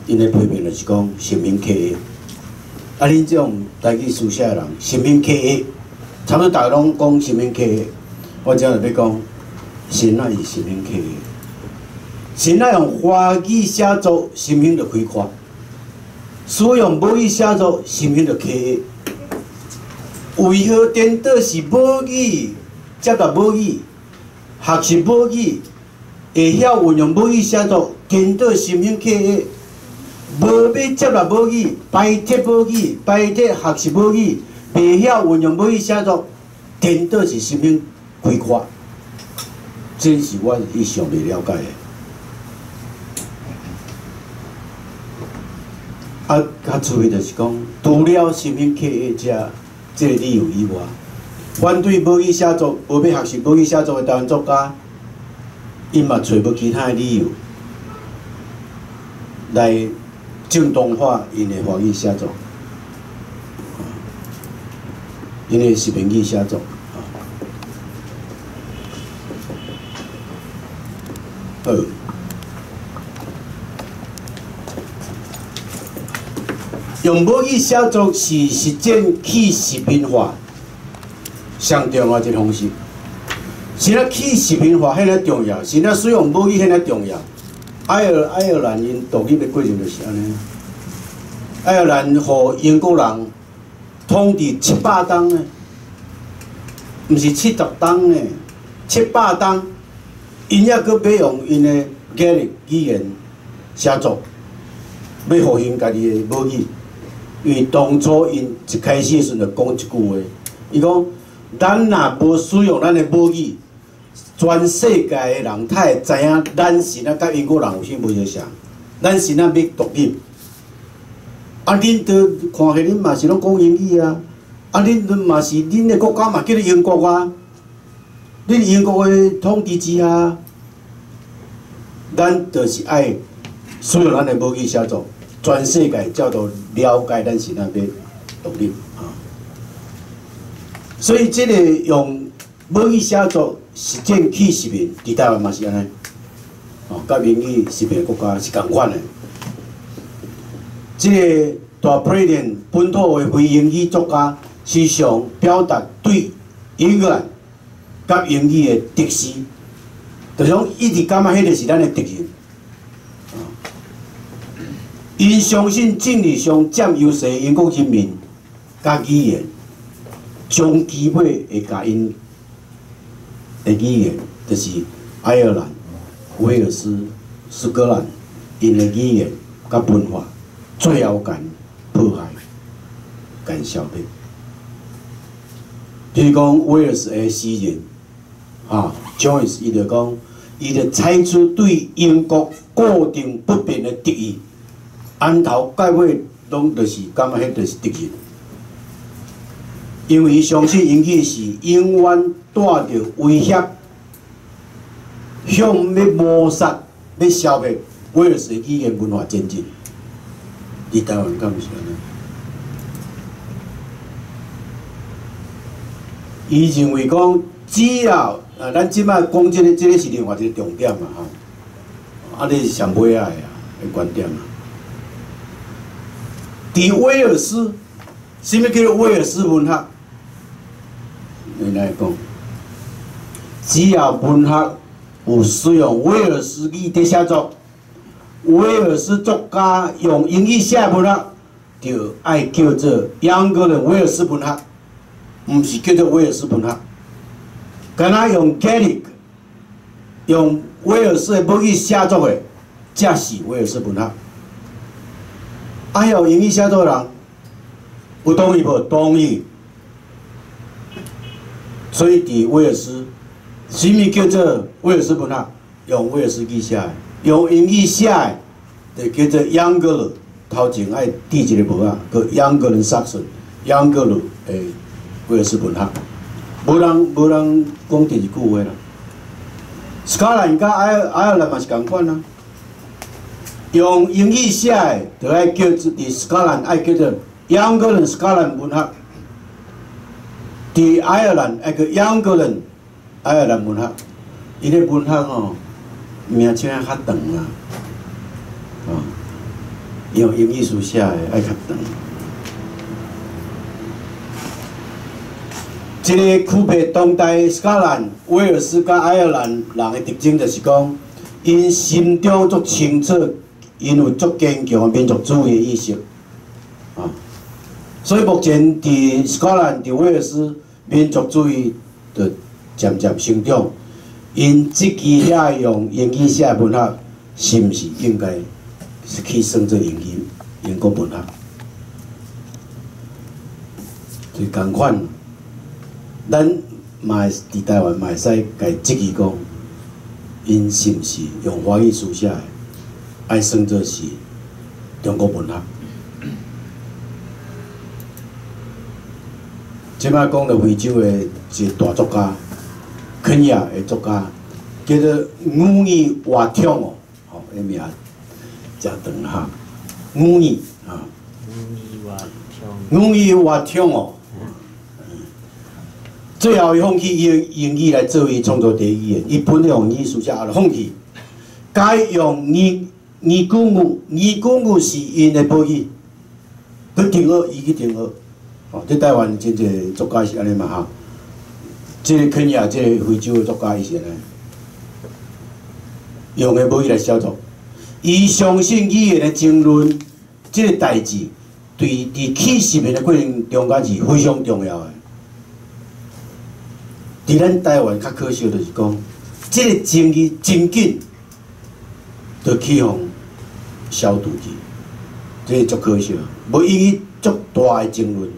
，𪜶的批評就是講殖民客。啊！恁這種台語書寫的人，殖民客，差不多逐个攏講殖民客。我這就欲講，誰若是殖民客？誰若用華語寫作，身份就開闊；使用母語寫作，身份就客。為何顛倒是母語接納母語？學習母語，會曉運用母語寫作，顛倒身份客的，無欲接納母語，排斥母語，排斥學習母語，袂曉運用母語寫作，顛倒是身份開闊。這是我一向袂了解的。啊，較趣味就是講，除了身份客的這個理由以外。反對母語寫作、無欲學習母語寫作的台灣作家，𪜶嘛揣無其他的理由來正當化𪜶的華語寫作，𪜶的殖民語寫作。好，用母語寫作是實踐去殖民化上重要一個方式。是咱去殖民化遐爾重要，是咱使用母語遐爾重要。愛爾蘭𪜶獨立的過程就是按呢。愛爾蘭予英國人統治700冬呢，毋是70冬呢，700冬，𪜶猶閣欲用𪜶的 Gaelic 語言寫作，欲復興家己的母語。因為當初𪜶一開始的時陣就講這句話，伊講。咱若無使用咱的母語，全世界的人才會知影咱是哪佮英國人有啥無相像，咱是哪欲獨立。啊，恁都看起恁嘛是攏講英語啊，啊，恁嘛是恁的國家嘛叫做英國啊，恁英國的統治之下，咱就是愛使用咱的母語寫作，全世界才都了解咱是哪欲獨立。所以，這個用母語寫作實踐去殖民，佇台灣嘛是按呢，哦，佮英語殖民國家是仝款的。這個大普林本土的非英語作家，時常表達對英格蘭佮英語的敵視，就是講一直感覺彼個是咱的敵人。𪜶相信政治上佔優勢的英國人民佮語言。終其尾會共𪜶的語言，就是愛爾蘭、威爾斯、蘇格蘭，𪜶的語言佮文化，最後共破壞、共消滅。比如講威爾斯的詩人，哈，Joyce，伊就講，伊就採取對英國固定不變的敵意，按頭蓋尾攏就是感覺彼就是敵人。因為伊相信英語是永遠帶著威脅，向欲謀殺、欲消滅威爾士語言文化前進。佇台灣敢毋是按呢？伊認為講，只要啊，咱這擺講這個是另外一個重點嘛吼。啊，這是上尾仔的啊，的觀點啊。佇威爾斯，啥物叫做威爾斯文學？你來講，只要文學有使用威爾斯語佇寫作，威爾斯作家用英語寫文學，就愛叫做英格蘭威爾斯文學，毋是叫做威爾斯文學。敢若用 Gaelic，用威爾斯的母語寫作的，才是威爾斯文學。啊，用英語寫作的人，有同意無？同意。所以佇威爾斯，啥物叫做威爾斯文學？用威爾斯語寫的，用英語寫的，就叫做盎格魯。頭前愛戴一個帽仔，叫盎格倫薩遜，盎格魯的威爾斯文學。無人講第二句話啦。蘇格蘭佮愛爾蘭嘛是仝款啊。用英語寫的，就愛叫做佇蘇格蘭愛叫做盎格倫蘇格蘭文學。佇愛爾蘭愛叫盎格倫愛爾蘭文學，伊个文學吼名稱較長啦，哦，用英語書寫的愛較長。這个區別當代蘇格蘭、威爾斯佮愛爾蘭人的特徵，就是講，𪜶心中足清楚，𪜶有足堅強的民族主義意識，啊，所以目前佇蘇格蘭、佇威爾斯，民族主義就漸漸成長。𪜶這支遐用英語寫的文學，是毋是應該是去算做英語英國文學？就仝款。咱嘛會佇台灣嘛會使共質疑講，𪜶是毋是用華語書寫的，愛算做是中國文學？這擺講到非洲的一個大作家，肯亞的作家，叫做牛耳瓦統哦，吼，彼名誠長哈，牛耳啊，牛耳瓦統哦。最後，伊放棄伊用英語來做伊創作第一語言，伊本來用英語書寫，後來放棄，改用尼古語，尼古語是𪜶的母語，去中學，伊去中學，哦，這台灣真濟作家是按呢嘛哈，這个肯亞這个非洲的作家伊是按呢，用的母語來寫作，伊相信語言的爭論，這个代誌對佇去殖民的過程中間是非常重要的。佇咱台灣較可惜，就是講，這个爭議真緊，就去予消除去，這个足可惜，無引起足大的爭論。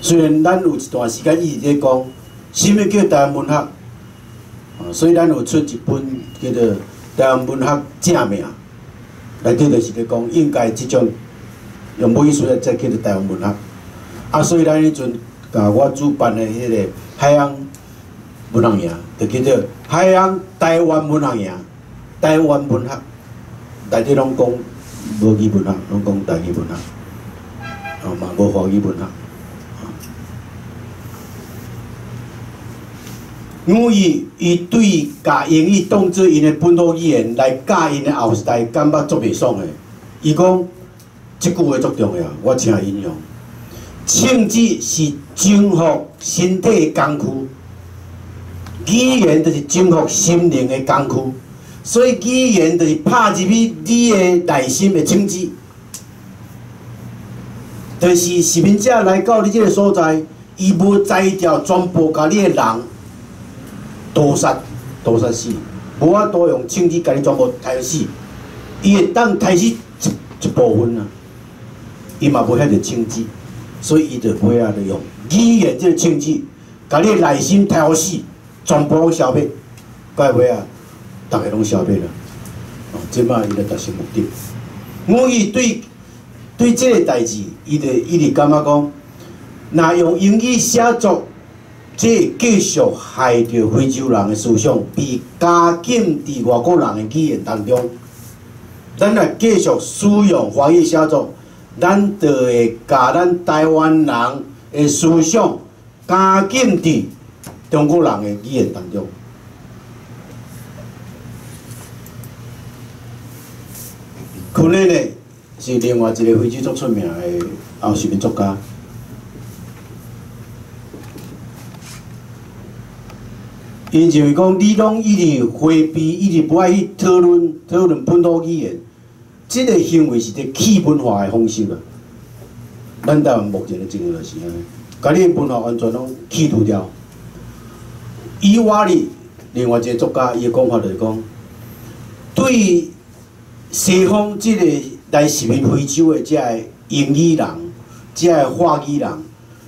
雖然咱有一段時間一直咧講，啥物叫台灣文學，所以咱有出一本叫做《台灣文學正名》，內底就是咧講，應該這種用母語書來才叫做台灣文學。啊，所以咱彼陣。共我主辦的彼个海洋文學營，就叫做海洋台灣文學營，台灣文學，內底攏講母語文學，攏講台語文學，哦嘛無華語文學。母語伊對共英語當做𪜶的本土語言來教𪜶的後世代，感覺足袂爽的。伊講這句話足重要，我請引用。銃子是征服身體的工具，語言就是征服心靈的工具，所以語言就是拍入去你的內心的銃子。就是殖民者來到你這个所在，伊無才調全部共你的人屠殺，屠殺死，無法度用銃子共你全部殺死，伊會當殺死一部分啊，伊嘛無遐濟銃子。所以伊就尾仔就用語言這个銃子，共你內心殺死，全部攏消滅，到尾仔，逐个攏消滅啦。哦，這擺伊就達成目的。母語對這个代誌，伊就一直感覺講，若用英語寫作，這會繼續害著非洲人的思想，被監禁佇外國人的語言當中。咱若繼續使用華語寫作，咱就會共咱台灣人的思想監禁佇中國人的語言當中。可能呢是另外一個非洲足出名的後殖民作家。𪜶認為講，你攏一直迴避，一直無愛去討論本土語言。這个行為是佇去文化的方式啊！咱台灣目前的情況就是按呢，共你的文化完全攏去除掉。以瓦里另外一个作家，伊的講法就是講，對西方這个來殖民非洲的這个英語人、這个法語人，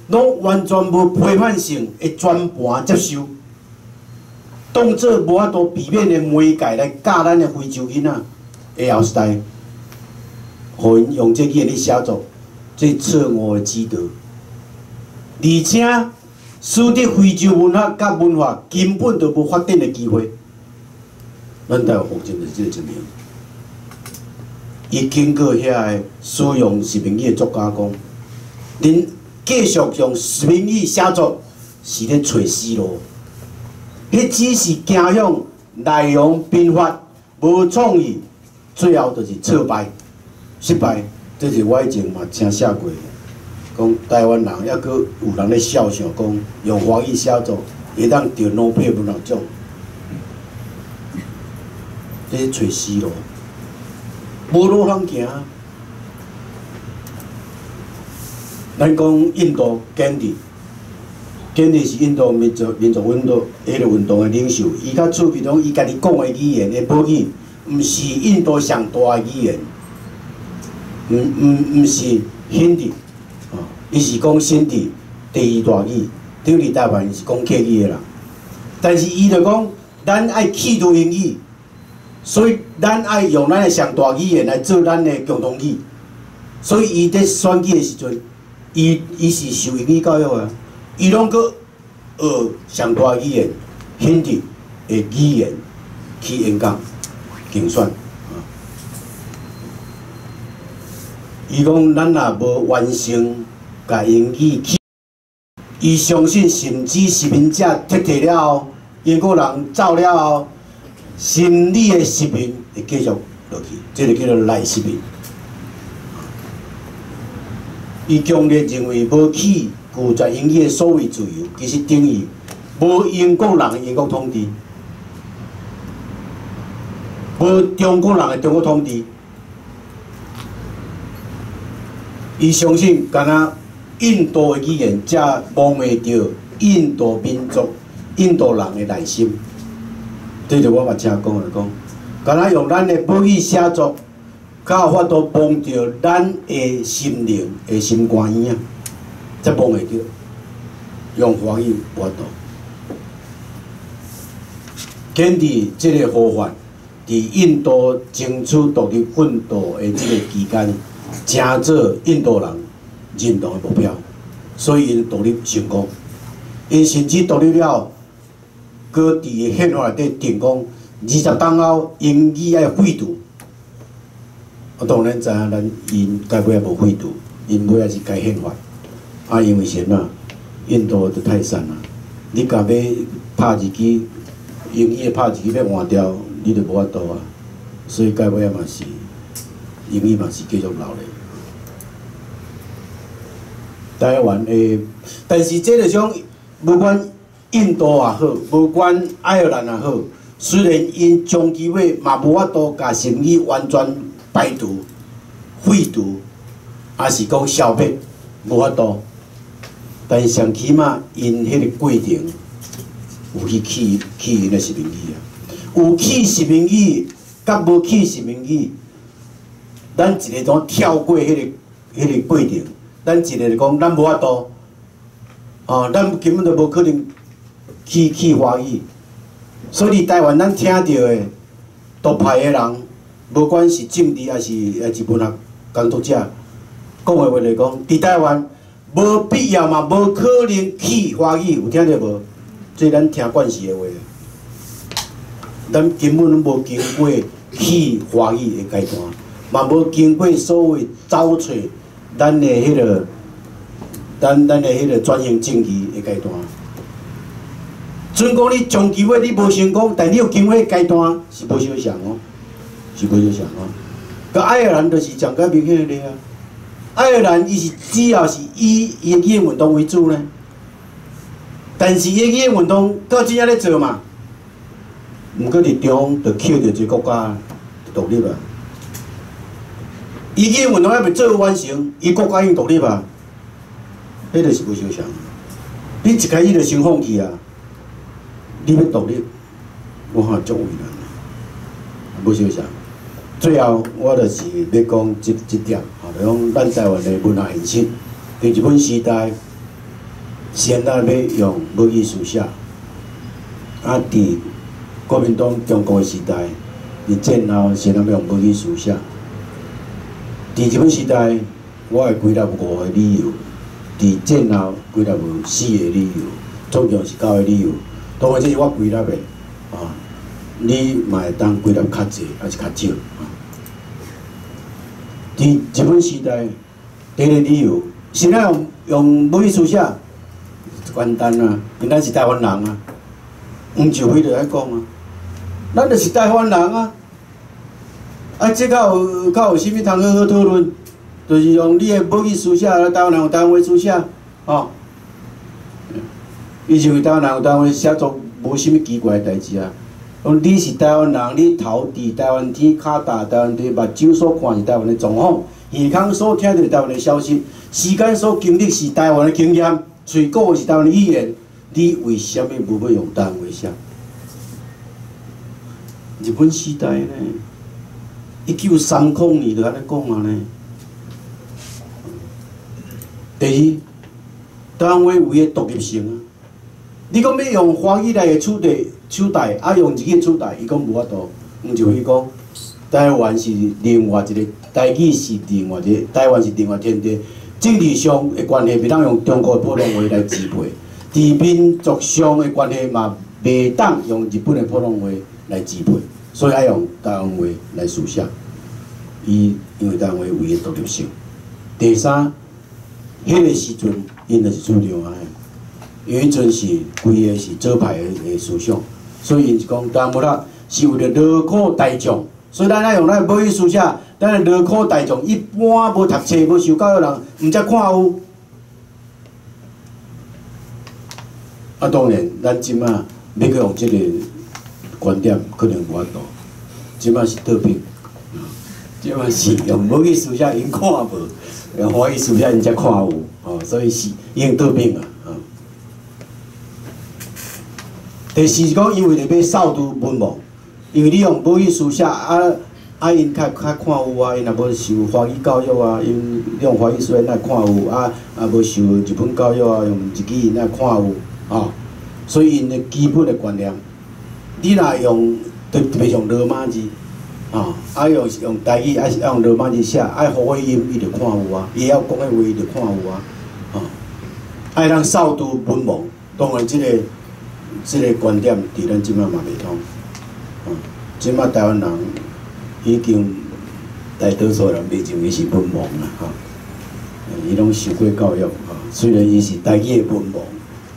攏完全無批判性的全盤接受，當做無法度避免的媒介來教咱的非洲囡仔的後世代，予𪜶用這語言咧寫作，這錯誤的指導，而且使得非洲文學佮文化根本就無發展的機會。咱台灣目前就是這個情形。伊經過遐个使用殖民語的作家講，恁繼續用殖民語寫作是咧揣死路，彼只是走向內容貧乏、無創意，最後就是挫敗、失敗。這是我以前嘛曾寫過，講台灣人猶閣有人咧笑想講用華語寫作會當得諾貝爾文學獎，這是揣死路，無路通行。咱講印度甘地，甘地是印度民族運動彼个運動的領袖，伊較趣味講，伊家己講的語言的母語，毋是印度上大的語言，毋是印地，哦，伊是講新地第二大語，等於台灣是講客語的人，但是伊就講，咱愛去除英語，所以咱愛用咱的上大語言來做咱的共同語，所以伊佇選舉的時陣。伊是受英語教育的，伊攏閣學上大語言、印地的語言去演講、競選。伊講咱若無完成共英語去，伊相信甚至殖民者撤退了後，英國人走了後，心理的殖民會繼續落去，這個叫做內殖民。伊強烈認為無去拒絕英語的所謂自由，其實等於無英國人的英國統治，無中國人的中國統治。伊相信，敢若印度的語言才摸袂著印度民族、印度人的內心。這就我嘛聽講的講，敢若用咱的母語寫作。才有法度摸著咱的心靈的心肝耳仔，才摸會著。用華語無法度。根據這個呼喚，佇印度爭取獨立奮鬥的這個期間，成做印度人認同的目標，所以𪜶獨立成功。𪜶甚至獨立了，閣佇憲法內底定講，20冬後英語愛廢除。我當然知影，咱𪜶到尾仔無廢除，𪜶尾仔是改憲法。啊，因為是按怎？印度就太散啦，你若欲拍字機，英語的拍字機欲換掉，你就無法度啊。所以到尾仔嘛是英語嘛是繼續留咧。台灣的，但是這個種，無管印度也好，無管愛爾蘭也好，雖然𪜶長期尾嘛無法度共殖民語完全排除、廢除，抑是講消滅，無法度。但是上起碼，𪜶彼個過程有去去𪜶的殖民語啊，有去殖民語，佮無去殖民語，咱一個總跳過彼個過程，咱一個就講咱無法度，哦，咱根本就無可能去華語。所以佇台灣，咱聽著的獨派的人。無管是政治抑是文學工作者，講的話來講，佇台灣無必要嘛，無可能去華語，有聽著無？這咱聽慣勢的話，咱根本攏無經過去華語的階段，嘛無經過所謂走揣咱的彼個，咱的彼個轉型正義的階段。準講你長期尾你無成功，但你有經過階段是無相像哦。是無相像哦，佮愛爾蘭就是上較明顯的例啊。愛爾蘭伊是主要是以伊的語言運動為主呢，但是伊的語言運動到真正咧做嘛，毋過佇中央就扣著一個國家獨立啊。伊語言運動猶未做完成，伊國家已經獨立啊，彼就是無相像。你一開始就先放棄啊，你欲獨立，我看足為難，無相像。最後，我就是欲講這點，吼，就講咱台灣的文學現實，佇日本時代，先咱欲用母語書寫，啊，佇國民黨中國的時代，佇戰後先咱欲用母語書寫。佇日本時代，我會歸納五個理由；佇戰後歸納有四個理由，總共是九個理由。當然這是我歸納的，啊，你嘛會當歸納較濟，抑是較少。佇日本時代，第一個理由，是咱用母語書寫，簡單啊，因咱是台灣人啊，黃就輝就愛講啊，咱就是台灣人啊，啊，這敢有啥物通好好討論？就是用你的母語書寫，台灣人用台灣話書寫，吼。伊認為台灣人用台灣話寫作無啥物奇怪的代誌啊。講你是台灣人，你頭佇台灣天，跤踏台灣地，目睭所看是台灣的狀況，耳孔所聽著是台灣的消息，時間所經歷是台灣的經驗，喙講的是台灣的語言，你為啥物無欲用台灣話寫？日本時代呢，1930年就按呢講啊呢。第二，台灣話有伊的獨立性啊。你講欲用華語來取代取代，啊用日語取代，伊講無法度。黃就輝講，台灣是另外一個，台語是另外一個，台灣是另外天地。政治上的關係袂當用中國的普通話來支配，佇民族上的關係嘛袂當用日本的普通話來支配，所以愛用台灣話來書寫。伊因為台灣話有伊的獨立性。第三，彼個時陣𪜶就是主張按呢，因為彼陣是規个是左派的思想，所以𪜶是講台灣文學是為著勞苦大眾，所以咱愛用咱的母語書寫，咱的勞苦大眾一般無讀冊、無受教育人，毋才看有。啊，當然，咱這馬欲閣用這个觀點，可能無法度。這馬是倒轉，這馬是用母語書寫，𪜶看無；用華語書寫，𪜶才看有。哦，所以是已經倒轉啊。第四是講，因為著欲掃除文盲，因為你用母語書寫啊啊，𪜶較較看有啊，𪜶若無受華語教育啊，𪜶用華語書寫會看有啊啊，無受日本教育啊，用日語𪜶會看有。哦，所以𪜶的基本的觀念，你若用特別用羅馬字，哦，啊用台語，抑是用羅馬字寫，愛予彼音，伊就看有啊，伊會曉講彼話，伊就看有啊，哦，愛通掃除文盲，當然這个觀點佇咱這馬嘛袂通，哦，這馬台灣人已經大多數人袂認為是文盲啦，吼，伊攏受過教育，吼，雖然伊是台語的文盲。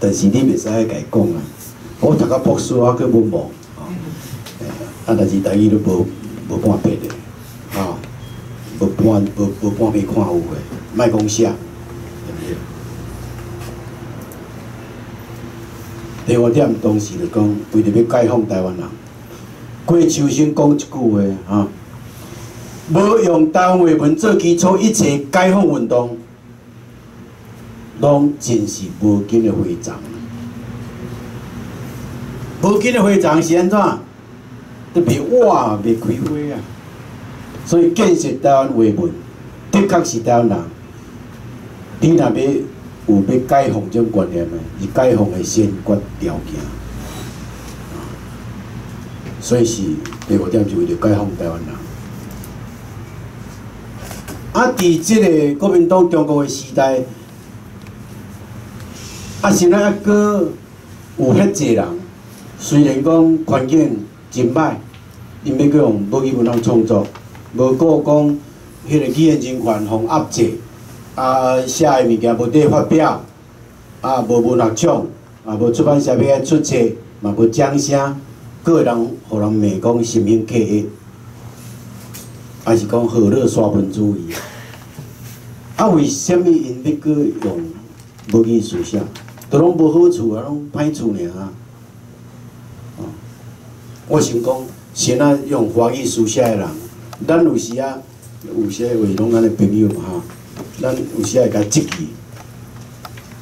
但是你袂使共伊講啊！我讀到博士，我閣文盲，吼，啊，但是台語都無半撇的，吼，無半撇看有的，莫講寫，對毋對？第五點，當時就講，為著欲解放台灣人，郭秋生講一句話，吼，無用台灣話文做基礎，一切解放運動。攏真是無根的花叢，無根的花叢是按怎？都袂活，袂開花啊！所以建設台灣話文，的確是台灣人。你若欲有欲解放這種觀念的，是解放的先決條件。所以是第五點，是為著解放台灣人。啊，佇這个國民黨中國的時代。啊，現在猶閣有遐濟人，雖然講環境真歹，𪜶欲閣用母語文通創作，無顧講彼个語言人權予壓制，啊，寫的物件無得發表，啊，無文學獎，啊，無出版社欲愛出冊，嘛無掌聲，閣會人予人罵講心胸狹隘，還是講河洛沙文主義。啊，為啥物𪜶欲閣用母語書寫？都攏無好處啊，攏歹處爾啊！哦，我想講，先仔用華語書寫的人，咱有時啊，有些話攏咱的朋友嘛吼，咱有時會共質疑，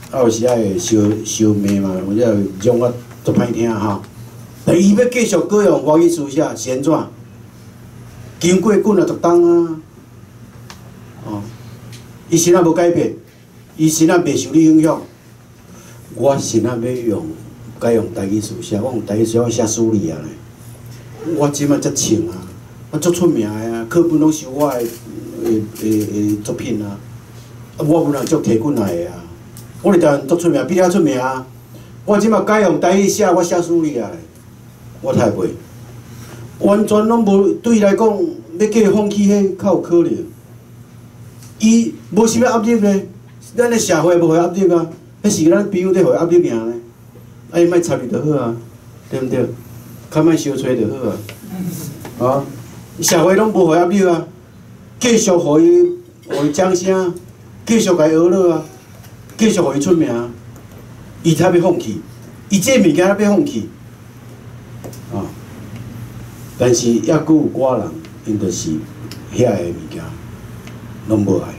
啊有時啊會相相罵嘛，有時會講啊足歹聽吼。但伊欲繼續閣用華語書寫是按怎？經過幾若十冬啊，哦，伊是哪無改變，伊是哪袂受你影響。我是若欲用改用台语书写，我用台语书写，我写死你啊咧！我这摆才唱啊，我足出名的啊，课本攏收我的作品啊，啊，我文学足提棍来的啊，我伫台湾足出名，比你较出名啊！我这摆改用台语写，我写死你啊咧！我太袂，完全攏无对伊来讲，欲叫伊放弃彼较有可能。伊无啥物压力咧，咱的社会无予压力啊，彼是咱朋友咧予压力尔咧。啊，伊莫插伊就好啊，对毋对？较莫相揣就好啊。啊，社会攏无予压力啊，继续予伊掌声，继续共伊呵咾啊，继续予伊出名，伊才欲放弃，伊这物件才欲放弃。啊，但是犹阁有寡人，𪜶就是遐个物件攏无爱，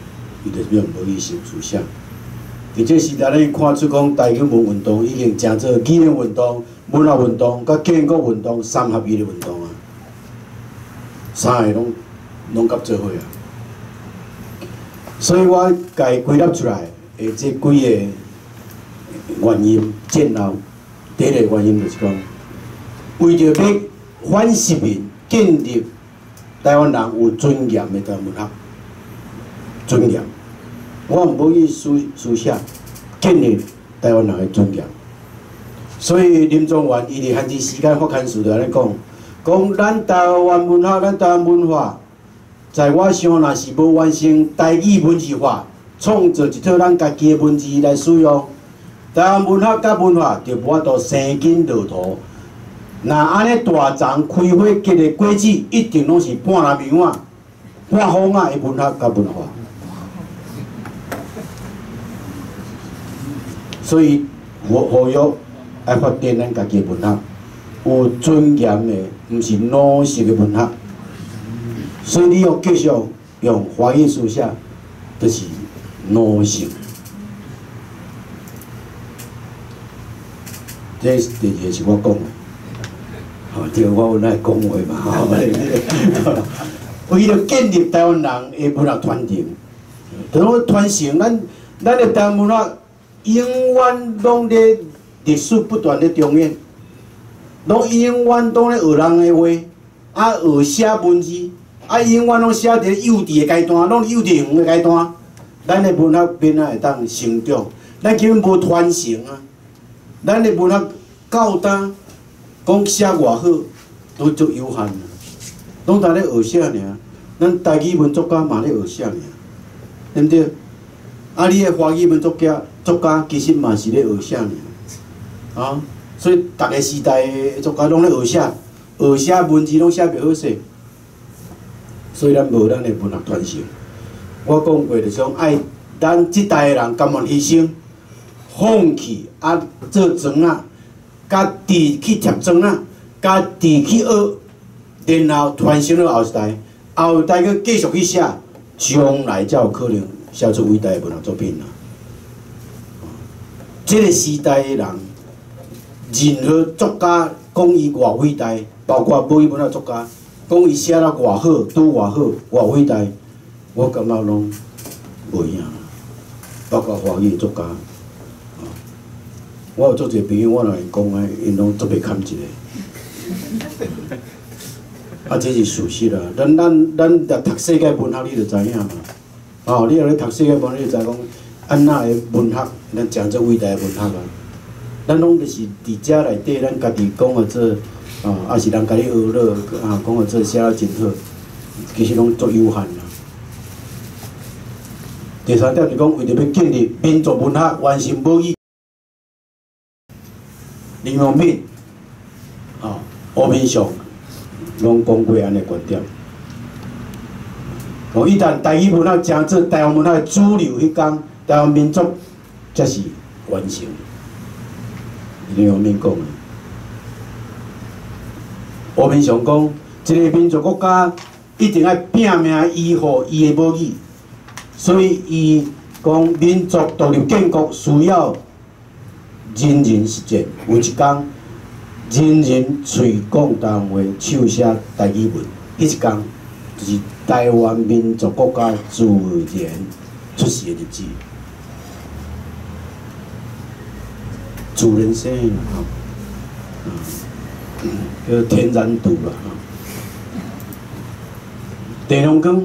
伊就是用母语书写。伫这时代，咱看出讲台语文运动已经成做语言运动、文学运动、佮建国运动三合一的运动啊，三个攏佮做伙啊。所以我共伊归纳出来的这几个原因，战后第一个原因就是讲，为著欲反殖民，建立台湾人有尊严的台湾文学，尊严。我毋欲去书写，建立台湾人的尊严。所以林宗元伊伫汉字时间发刊词就按呢讲，讲咱台湾文学，咱台湾文化，在我想若是无完成台语文字化，创造一套咱家己的文字来使用，台湾文学佮文化就无法度生根落土。若按呢大丛开花结的果子，一定攏是半拉苗仔、半风仔的文学佮文化。所以，呼吁爱发展咱家己的文学，有尊严的，毋是奴性的文学。所以你欲继续用华语书写，就是奴性。这第二个是我讲的，吼，对，我有爱讲话嘛，吼。为了建立台湾人的文学传承，就是讲传承咱的台湾文学。永远拢咧历史不断咧重演，拢永远拢咧学人的话，啊学写文字，啊永远拢写伫幼稚的阶段，拢幼稚园的阶段。咱的文学变怎会当成长？咱根本无传承啊！咱的文学到今讲写偌好，都足有限啊，拢在咧学写尔。咱台语文作家嘛咧学写尔，对毋对？啊，你的华语文作家。作家其实嘛是咧学写尔，啊，所以逐个时代的作家拢咧学写，学写文字拢写袂好势，所以咱无咱的文学传承。我讲过就是讲，爱咱这代的人甘愿牺牲，放弃啊做砖仔，家己去贴砖仔，家己去学，然后传承予后一代，后一代阁继续去写，将来才有可能写出伟大的文学作品啊。这个时代的人，任何作家讲伊偌伟大，包括母语文学作家，讲伊写了偌好，拄偌好，偌伟大，我感觉拢无影。包括华语作家，我有足济朋友，我若𪜶讲安𪜶拢足袂堪一个。啊，这是事实啊！咱若读世界文学，你就知影嘛。哦，你若咧读世界文学，你就知讲。按怎的文学，咱诚做伟大的文学啊！咱拢就是伫遮内底，咱家己讲的做，啊，抑是人共你呵咾，啊，讲的做写得真好，其实拢足有限啦。第三点是讲，为著欲建立民族文学，完成母语。林怀民、啊，吴明雄，拢讲过按呢观点。哦，一旦台语文学成做台湾文学的主流，彼工台湾民族才是完成。林怀民讲的。吴明雄讲，一个民族国家一定爱拼命依护伊的母语，所以伊讲民族独立建国需要人人实践。有一工，人人喙讲台湾话，手写台语文，彼一工就是台湾民族国家自然出世的日子。自然生的吼，叫天然毒啦吼。鄭龍光，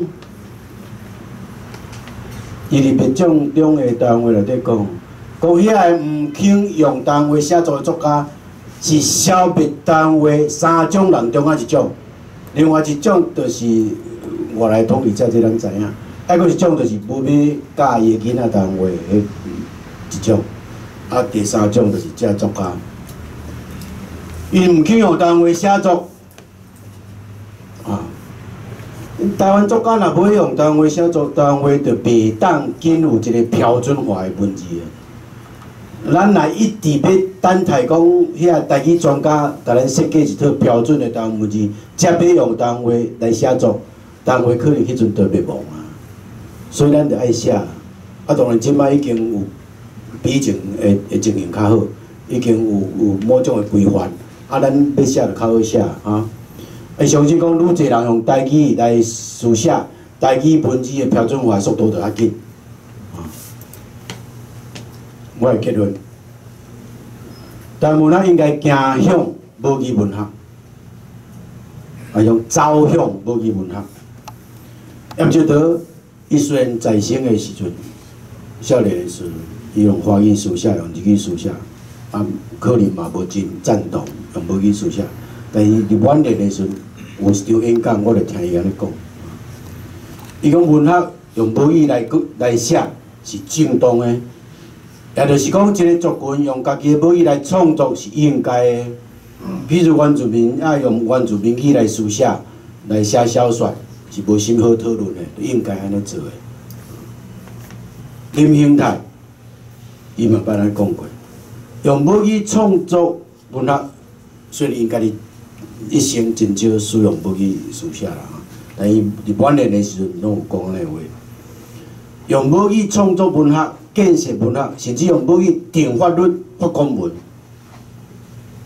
伊佇別種中的台灣話內底講，講遐个毋肯用台灣話寫作的作家，是消滅台灣話三種人中的一種，另外一種就是外來統治者，這咱知影。啊，閣一種就是無欲教伊的囡仔台灣話，彼一種。啊，第三種就是這作家，伊毋肯用台灣話寫作，啊，台灣作家若欲用台灣話寫作，台灣話就袂當緊有一個標準化的文字啊。咱若一直欲等待講，遐台語專家共咱設計一套標準的台灣文字，才欲用台灣話來寫作，台灣話可能彼陣就滅亡啊。所以咱就愛寫，啊，當然這擺已經有比以前的情形較好，已經有某種的規範，啊，咱欲寫就較好寫啊。相信講，愈濟人用台語來書寫，台語文字的標準化速度就較緊。啊，我的結論，台灣文學應該走向母語文學，啊，用走向母語文學。葉石德伊雖然在生的時陣，少年的時陣，伊用華語書寫，用日語書寫，啊，可能嘛無真贊同用母語書寫。但是佇晚年的時陣，有一場演講，我就聽伊按呢講。伊講文學用母語來寫是正當的，也就是講，一個族群用家己的母語來創作是應該的。比如原住民愛用原住民語來書寫、來寫小說，是無啥物好討論的，應該按呢做的。林興泰，伊嘛捌按呢講過，用母語創作文學，雖然𪜶家己一生真少使用母語書寫啦，但伊佇晚年的時陣攏有講按呢話。用母語創作文學、建設文學，甚至用母語定法律、發公文，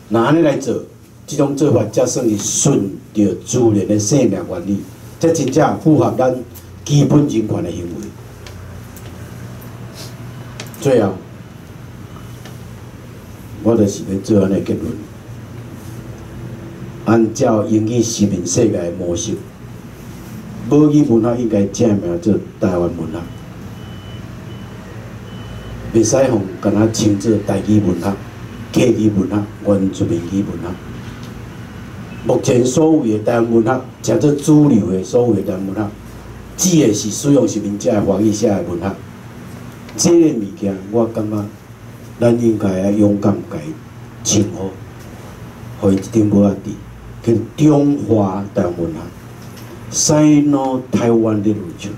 若按呢來做，這種做法才算是順著自然的生命原理，才真正符合咱基本人權的行為。最後，我就是欲做按呢結論。按照英語殖民世界的模式，母語文學應該正名做台灣文學，袂使予敢若稱做台語文學、客語文學、原住民語文學。目前所謂的台灣文學，稱做主流的所謂的台灣文學，指的是使用殖民者的華語寫的文學。這个物件，我感覺咱應該愛勇敢共伊稱呼，予伊一頂帽仔佇，叫中華台灣文學（Sino-Taiwan Literature），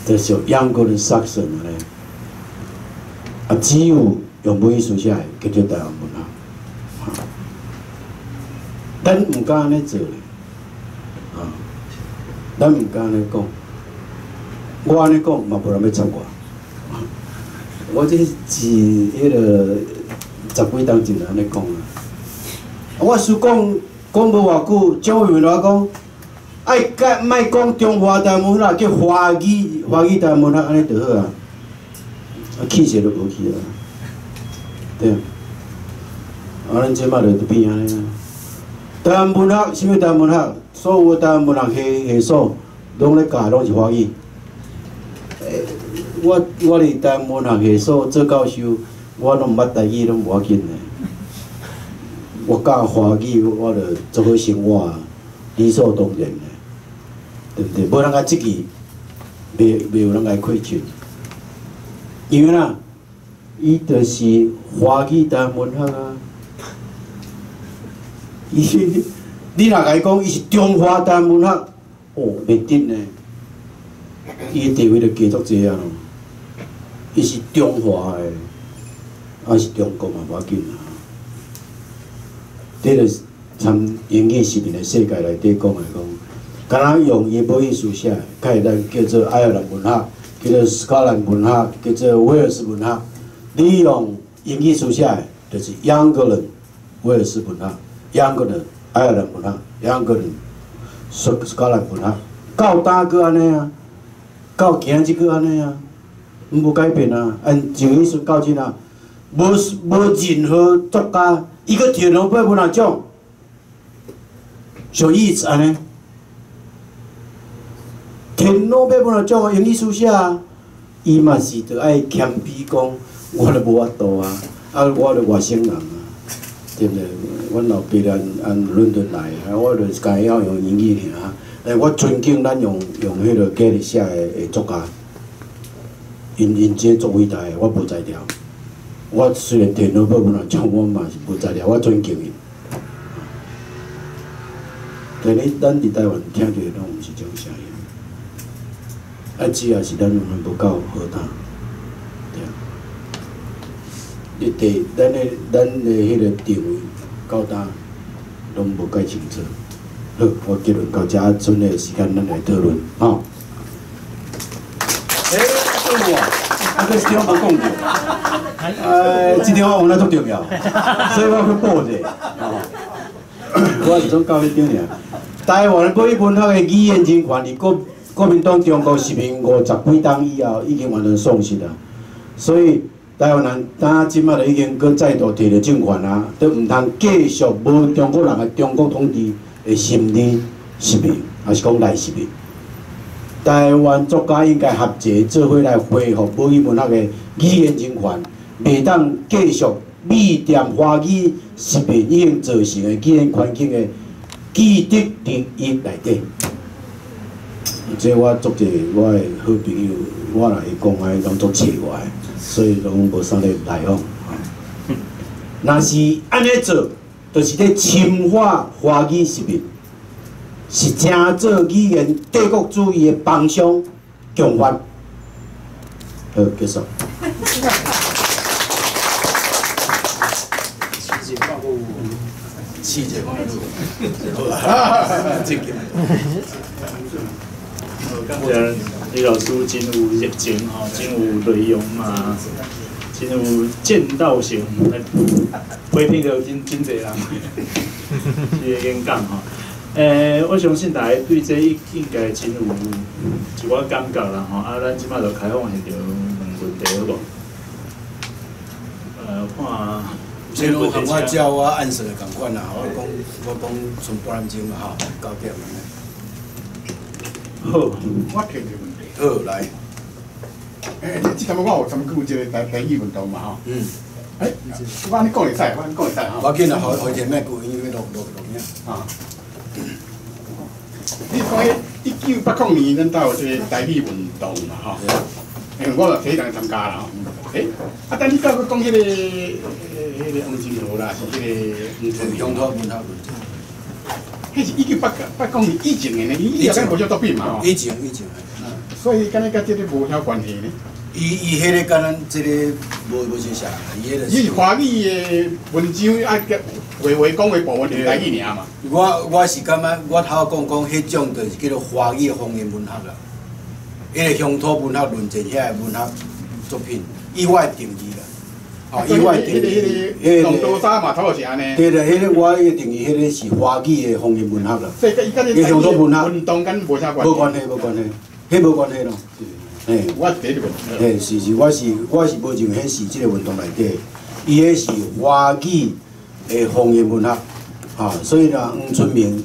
就是英國人 Saxon 按呢。啊，只有用母語書寫的，叫做台灣文學。咱毋敢按呢做咧，啊，咱毋敢按呢講。我按呢講嘛，無人欲插我。我這是彼个十幾冬前按呢講啊。我輸講講無偌久，蔣渭民我講，愛改莫講中華台灣文學，叫華語華語台灣文學按呢就好啊。啊，氣勢都無去啊，對啊。啊，咱這擺就變按呢啊。台灣文學，啥物台灣文學？所有的台灣文學系系所，攏咧教攏是華語。我佇台灣文學系所做教授，我攏毋捌台語，攏無要緊的。我教華語，我就做好生活啊，理所當然的，對毋對？無人共質疑，袂有人共伊虧欠。因為啦，伊就是華語台灣文學啊。伊，你若共伊講伊是中華台灣文學，哦，袂得呢。伊地位就低足濟啊！伊是中華的，還是中國嘛無要緊啊。這就是參英語殖民的世界內底講來講，敢若用伊母語書寫，較會當叫做愛爾蘭文學，叫做蘇格蘭文學，叫做威爾士文學。你用英語書寫的，就是英格蘭威爾士文學，英格蘭愛爾蘭文學，英格蘭蘇格蘭文學，到今閣按呢啊，到今日閣按呢啊，無改變啊。按從彼時到今啊，無任何作家，伊閣摕諾貝爾文學獎，像伊是按呢，摕諾貝爾文學獎的英語書寫啊，伊嘛是著愛謙卑講，我都無法度啊，啊，我都外省人啊，對毋對？阮老爸按倫敦來，啊，我就是家曉用英語爾。但我尊敬咱用彼个加里寫的作家，𪜶這足偉大的，我無才調。我雖然摕諾貝爾文學獎，我嘛是無才調，我尊敬伊。但是咱佇台灣聽著攏毋是這種聲音，啊，主要是咱完全無夠好膽，對。你地咱的彼个定位到今攏無介清楚。好，我結論到遮，剩的時間咱來討論，吼。欸，對無？啊，閣市長無講著，哎，這張我有哪足重要，所以我去補者。吼，我是總到彼張爾。台灣母語文學的語言人權，佇國民黨中國實行50幾冬以後，已經完全喪失啦。所以台灣人當這擺就已經閣再度摕著政權啊，都毋通繼續無中國人的中國統治的心理實名，抑是講來實名。台灣作家應該合齊做伙來恢復母語文學的語言人權，袂當繼續覕踮華語實名已經造成的語言環境的既得利益內底。這我足濟我的好朋友，我若會講安尼，攏足笑我的，所以攏無啥咧來往。若是按呢做，就是咧深化華語實名，是成做語言帝國主義的幫兇共犯。好，結束。四節好啊，正經。
感謝李老師真有熱情吼，真有內容嘛，真有見道性，批評著真濟人，這个演講吼。我相信大家對這應該真有一寡感覺啦吼。啊，咱這擺就開放現場問問題好無？看。
這攏和我照我按算的仝款啦，我講剩半點鐘嘛吼，9點按呢。
好，
我提一个問題。
好，來。
這頭我有參與這個台語運動嘛吼。
嗯。
我按呢講會使，我按呢講會使吼。
無要緊啦，予伊莫顧，因為錄影。
啊。你講彼1980年，咱兜有這個台語運動嘛吼？因為我就體人參加啦吼。啊，等你到閣講彼個王金和啦，是彼個
鄉土文學論戰。
彼是1980年以前的呢，伊以前無啥作品嘛吼。
以前。
所以敢若佮這个無啥關係呢？
伊彼个佮咱這个無啥啥，伊彼个。
伊是華語的文章啊，話講話部分是台語爾嘛。
我是感覺，我頭講講，彼種就是叫做華語方言文學啦。彼个鄉土文學論戰遐个文學作品，以我的定義啦。哦，以我的定義，
彼个龍多沙嘛，頭是按呢。
對啦，彼个我的定義，彼个是華語的方言文學啦。
所以伊佮
這鄉土文學
運動敢無啥關係。
無關係，無關係，彼無關係咯。嘿，
我第一個。
嘿，是，我是無認為彼是這个運動內底，伊彼是華語的方言文學，哈，所以啦，黃春明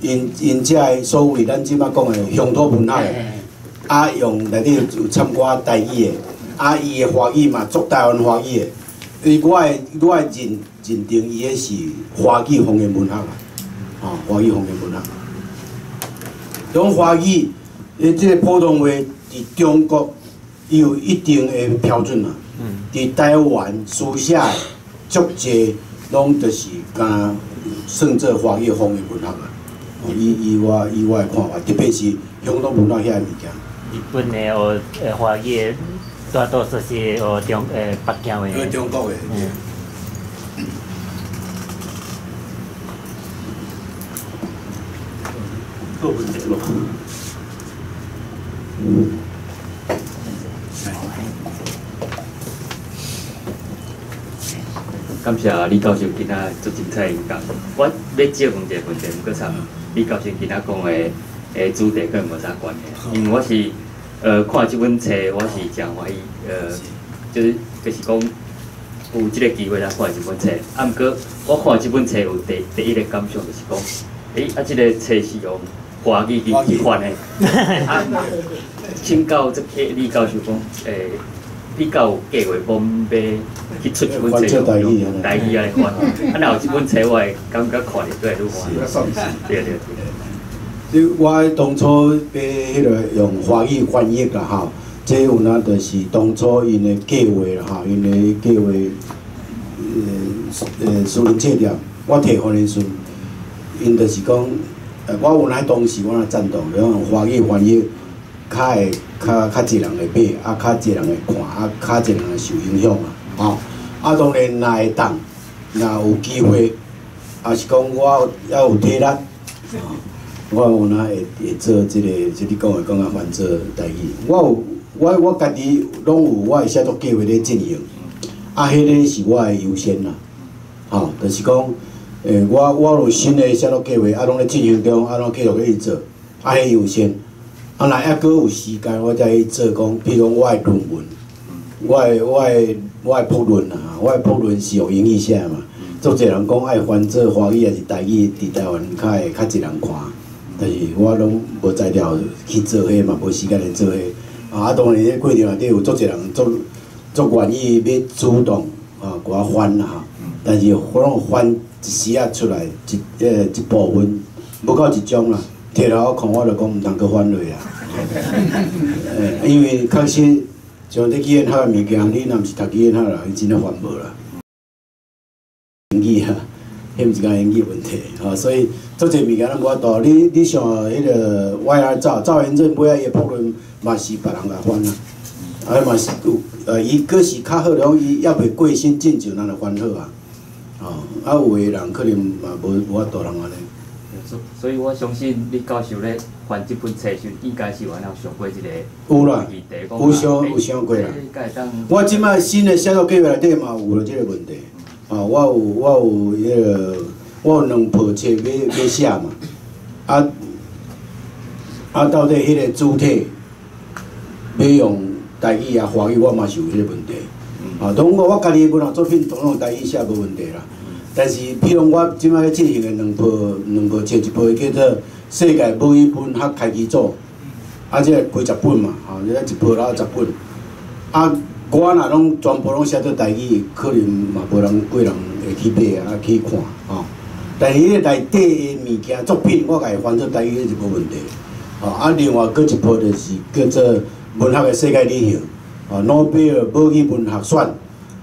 ，𪜶遮个所謂咱這擺講的鄉土文學，啊，用內底有參加台語的，啊，伊的華語嘛足台灣華語的，伊我的認定伊彼是華語方言文學啦，吼，華語方言文學。講華語，伊這个普通話佇中國，伊有一定的標準啦。佇台灣書寫的足濟，攏就是敢算做華語方言文學啦。以我的看法，特別是鄉土文學遐个物件。
日本的學華語的，大多數是學北京話。
學中國的。
有問題無？
感謝李教授今仔足精彩演講。我欲借問一个問題，毋過參李教授今仔講的主題可能無啥關係，因為我是看這本冊，我是誠歡喜，就是講，有這个機會來看這本冊，啊，毋過我看這本冊有第一个感想就是講，啊，這个冊是用華語去翻的，啊，請教這个李教授講，你敢有計劃講欲去出這本冊用台語來翻？啊，若有這本冊，我會感覺看著閣會愈歡喜。對對對。
你我當初欲彼个用華語翻譯啦吼，這有影就是當初𪜶的計劃啦吼，𪜶的計劃，私人冊店，我提翻的時陣，𪜶就是講，我有影當時我若贊同，用華語翻譯，較會較濟人會買，啊，較濟人會看，啊，較濟人會受影響啊，吼。啊，當然若會當，若有機會，抑是講我猶有體力，我有影會做這個，這你講的講啊翻做台語，我有我家己攏有我的寫作計劃咧進行，啊，彼个是我的優先啦，吼，就是講，我有新的寫作計劃，啊，攏咧進行中，啊，攏繼續咧去做，啊，彼優先，啊，若猶閣有時間，我才去做講，比如講我的論文，我的博論啊，我的博論是用英語寫嘛，足濟人講愛翻做華語抑是台語，佇台灣較會較濟人看。但是我攏無才調去做彼嘛，無時間來做彼。啊，當然，彼過程內底有足濟人足願意欲主動啊，共我翻啦吼。但是我攏翻一時仔出來，一部分，無夠一張啦。摕來我看，我就講毋通閣翻落啊。因為確實像這語言學的物件，你若毋是讀語言學啦，伊真正翻無啦。英語啊，彼毋是干英語問題，吼，所以足濟物件攏無法度。你像彼個 Y.R. 趙元任尾仔伊的博論嘛是別人共翻啊，啊嘛是有，伊閣是較好了，伊猶未過身進前，咱就翻好啊，吼，啊有的人可能嘛無法度人按呢。
所以我相信李教授咧翻這本冊時，應該是有按怎想過這個
有啦，有想過啦。我這擺新的寫作計劃內底嘛有了這個問題。啊，我有彼个，我有兩部冊欲寫嘛，啊，到底彼個主體欲用台語啊、華語，我嘛是有彼个問題。啊，當我家己的文學作品當然用台語寫無問題啦。但是，比如我這擺咧進行的兩部冊，一部叫做《世界母語文學開基組》，啊，這個幾十本嘛，吼，這一部了十本，啊。我若攏全部攏寫做台語，可能嘛無人幾人會去買啊，去看吼。但是彼个內底的物件作品，我共伊翻做台語是無問題。吼啊，另外閣一部就是叫做文學的世界旅行，吼，諾貝爾母語文學選，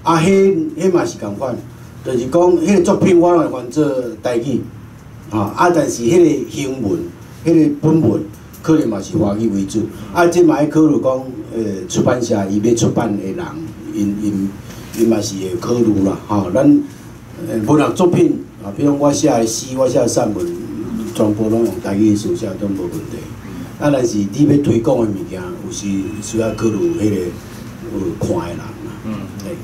啊，彼嘛是仝款，就是講彼个作品我攏會翻做台語，吼啊，但是彼个行文、彼个本文。可能嘛是華語為主，啊，這嘛愛考慮講，出版社伊欲出版的人，𪜶嘛是會考慮啦，吼，咱文學作品啊，比如講我寫的詩，我寫的散文，全部攏用台語書寫，都無問題。啊，但是你欲推廣的物件，有時需要考慮彼個有看的人啦。嗯，對。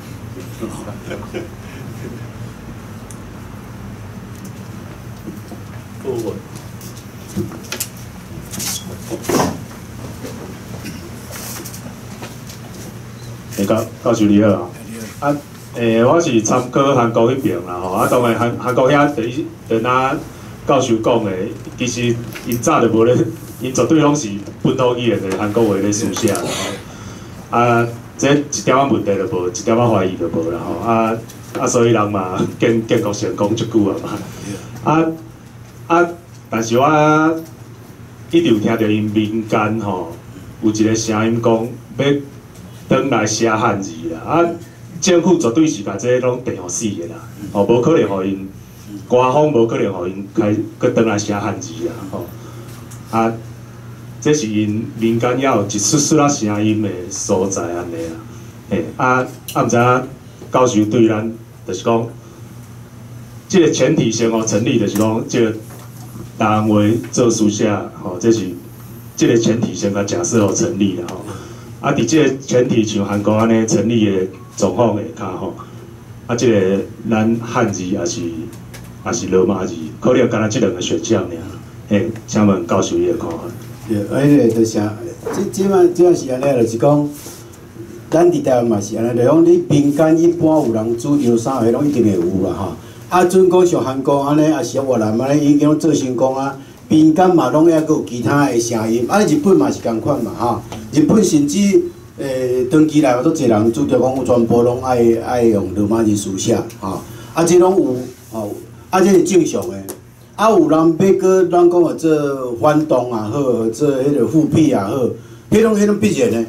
教授你好啊！啊，我是參考韓國彼邊啦吼，啊，當然韓國遐就若教授講的，其實𪜶早就無咧，𪜶絕對攏是本土語言的韓國話咧書寫啦吼。啊，這一點仔問題就無，一點仔懷疑就無啦吼。啊，所以人嘛建國成功足久啊嘛。啊，但是我一直有聽著𪜶民間吼有一個聲音講欲轉來寫漢字啦，啊，政府絕對是共這攏定予死的啦，吼，無可能予𪜶官方無可能予𪜶開閣轉來寫漢字啦，吼，啊，這是𪜶民間猶有一絲絲仔聲音的所在按呢啦，嘿，啊，毋知影教授對咱就是講，這個前提先予成立，就是講這個台灣話做書寫，吼，這是這個前提先共假設予成立啦，吼。啊，佇這個前提像韓國按呢成立的狀況下跤吼，啊，這個咱漢字抑是羅馬字，可能干焦這兩個選項爾。嘿，請問教授你的看法？
對，彼個就是，這這擺是按呢，就是講，咱佇台灣嘛是按呢，就講你民間一般有人主張啥，彼攏一定會有啦吼。啊，準講像韓國按呢，抑是越南按呢，已經做成功啊。民間嘛攏猶閣有其他的聲音，啊，日本嘛是仝款嘛吼。日本甚至長期來足濟人主張講，全部攏愛用羅馬字書寫吼。啊，這攏有吼，啊，這是正常的。啊，有人欲閣咱講的做反動也好，做彼个復辟也好，彼攏必然的。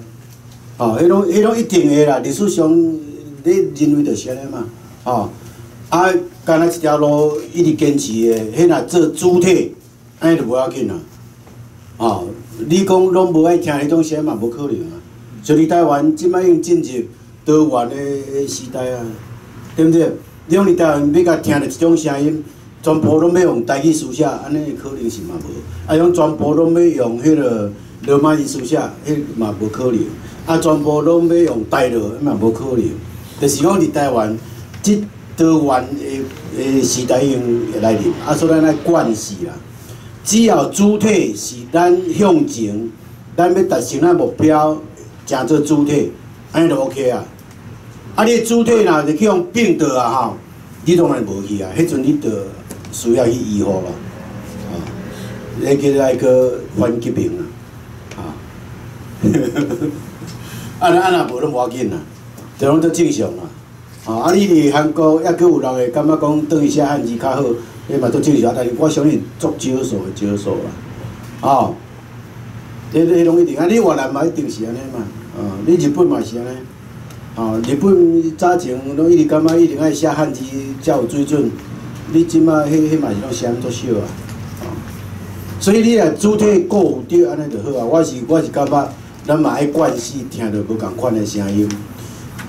吼，彼攏一定會啦，歷史上你認為就是按呢嘛，吼。啊，干焦一條路一直堅持的，彼若做主體，按呢就無要緊啦。吼，你講攏無愛聽彼種聲嘛，無可能啊。像佇台灣這擺已經進入多元的時代啊，對毋對？你講佇台灣欲共聽著一種聲音，全部攏欲用台語書寫，按呢可能性嘛無。啊，講全部攏欲用彼个羅馬字書寫，彼嘛無可能。啊，全部攏欲用台語，嘛無可能。就是講佇台灣，這多元的時代已經來臨，啊，所以咱愛慣勢啦。只要主體是咱向前，咱欲達成咱目標，成做主體，按呢就 OK 啊。啊，你主體若是去予變倒啊吼，你當然無去啊。彼陣你就需要去醫護啦，啊，彼叫做愛去反革命啊，啊。啊，啊若無攏無要緊啦，就攏足正常啦。啊，你佇韓國猶閣有人會感覺講轉去寫漢字較好，彼嘛足正常。但是我相信足少數的少數啦，吼。彼攏一定啊！你越南嘛一定是按呢嘛，啊，你日本嘛是按呢，吼，日本早前攏一直感覺一定愛寫漢字才有水準，你這馬彼嘛是攏寫足少啊，所以你若主體顧有著按呢就好啊。我是感覺咱嘛愛慣勢聽著無仝款的聲音。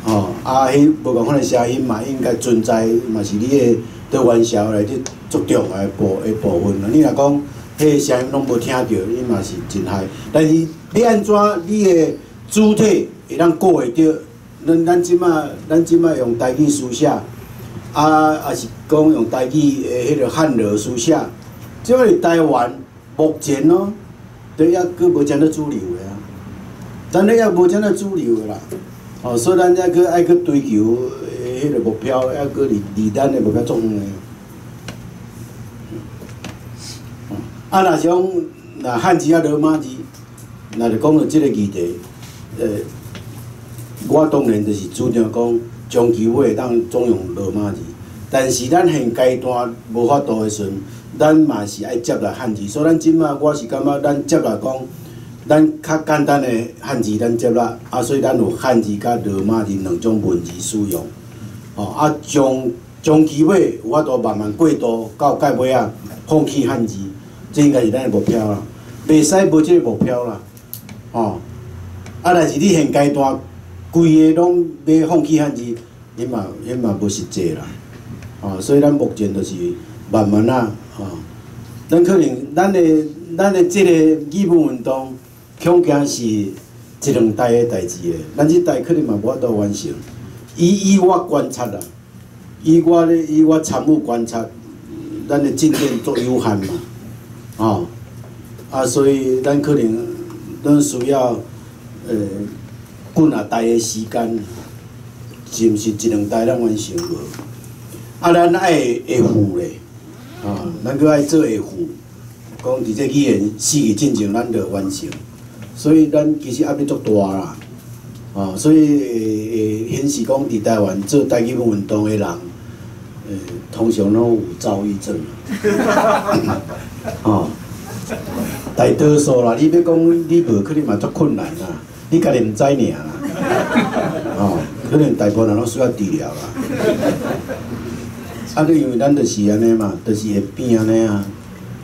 吼，啊，彼無仝款的聲音嘛應該存在，嘛是你的多元社會內底足重要的部分啦。你若講彼个聲音攏無聽著，你嘛是真害。但是你按怎你的主體會當顧會著？咱這馬用台語書寫，啊，抑是講用台語的彼个漢羅書寫，這馬佇台灣目前咯，都猶閣無誠做主流的啊。咱咧猶無誠做主流的啦。哦，所以咱猶閣愛去追求彼个目標，猶閣離咱的目標足遠的。啊，若是講若漢字抑羅馬字，若是講著這个議題，我當然就是主張講長期尾會當總用羅馬字，但是咱現階段無法度的時陣，咱嘛是愛接納漢字。所以咱這馬我是感覺咱接納講。咱較簡單的漢字咱接納，啊，所以咱有漢字佮羅馬字兩種文字使用，吼，啊，長期尾有法度慢慢過渡到蓋尾仔放棄漢字，這應該是咱的目標啦，袂使無這个目標啦，吼，啊，但是你現階段規个攏欲放棄漢字，彼嘛無實際啦，吼，所以咱目前就是慢慢仔，吼，咱可能咱的這个語文運動。恐驚是一兩代的代誌的，咱這代可能嘛無法度完成。以我觀察啦，以我參與觀察，咱的進展足有限嘛，吼，啊，所以咱可能咱需要幾若代的時間，是毋是一兩代咱完成無？啊，咱愛會赴咧，啊，咱閣愛做會赴，講佇這語言死去進前，咱就完成。所以咱其實壓力足大啦，哦，所以會顯示講佇台灣做台語運動的人，通常攏有躁鬱症，哦，大多數啦，你欲講你無，可能嘛足困難啦，你家己毋知爾啦，哦，可能大部分人攏需要治療啦。啊，你因為咱就是按呢嘛，就是會變按呢啊，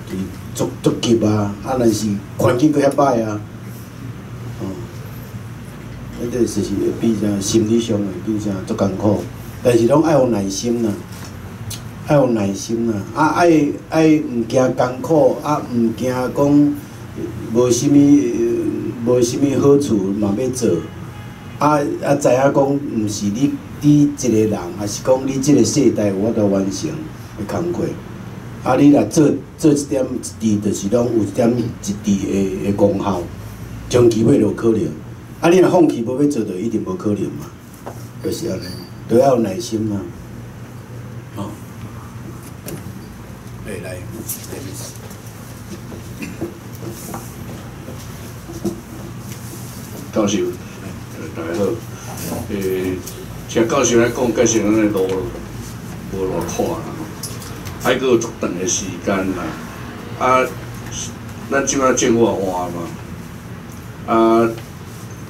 就是足急啊，啊，但是環境閣遐歹啊。彼個就是會變成心理上會變成足艱苦，但是攏愛有耐心啦，愛有耐心啦，啊愛毋驚艱苦，啊毋驚講無啥物好處嘛欲做，啊知影講毋是你一個人，抑是講你這个世代有法度完成的工課，啊你若做一點一滴，就是攏有一點一滴的功效，長期尾就有可能。啊，你若放棄無欲做，就一定無可能嘛，就是按呢，都要有耐心嘛。哦，欸，來，
教授，大家好。請教授來講，介紹咱的路無偌闊啦，還閣有足長的時間啦。啊，咱這擺政府也換嘛，啊，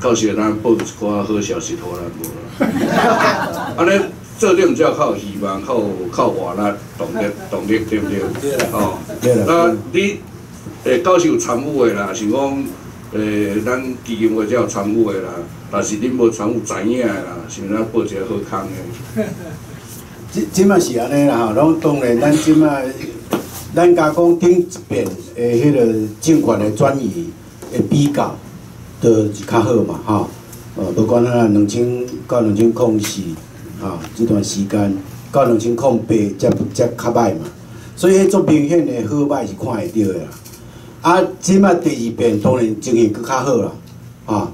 教授咱報一寡好消息予咱無啦？按呢做點才較有希望，較有活力、動力，對毋對？哦，那你教授有參與的啦，是講咱基金會才有參與的啦。但是恁無參與知影的啦，是咱報一個好康的。
這這馬是按呢啦吼，攏當然咱這馬，咱加講頂一遍的彼個政權的轉移的比較，就是較好嘛吼。不管啊2000到2004吼，這段時間到2008才較歹嘛，所以彼足明顯的好歹是看會著的啦。啊，這馬第二遍當然情形閣較好啦，吼。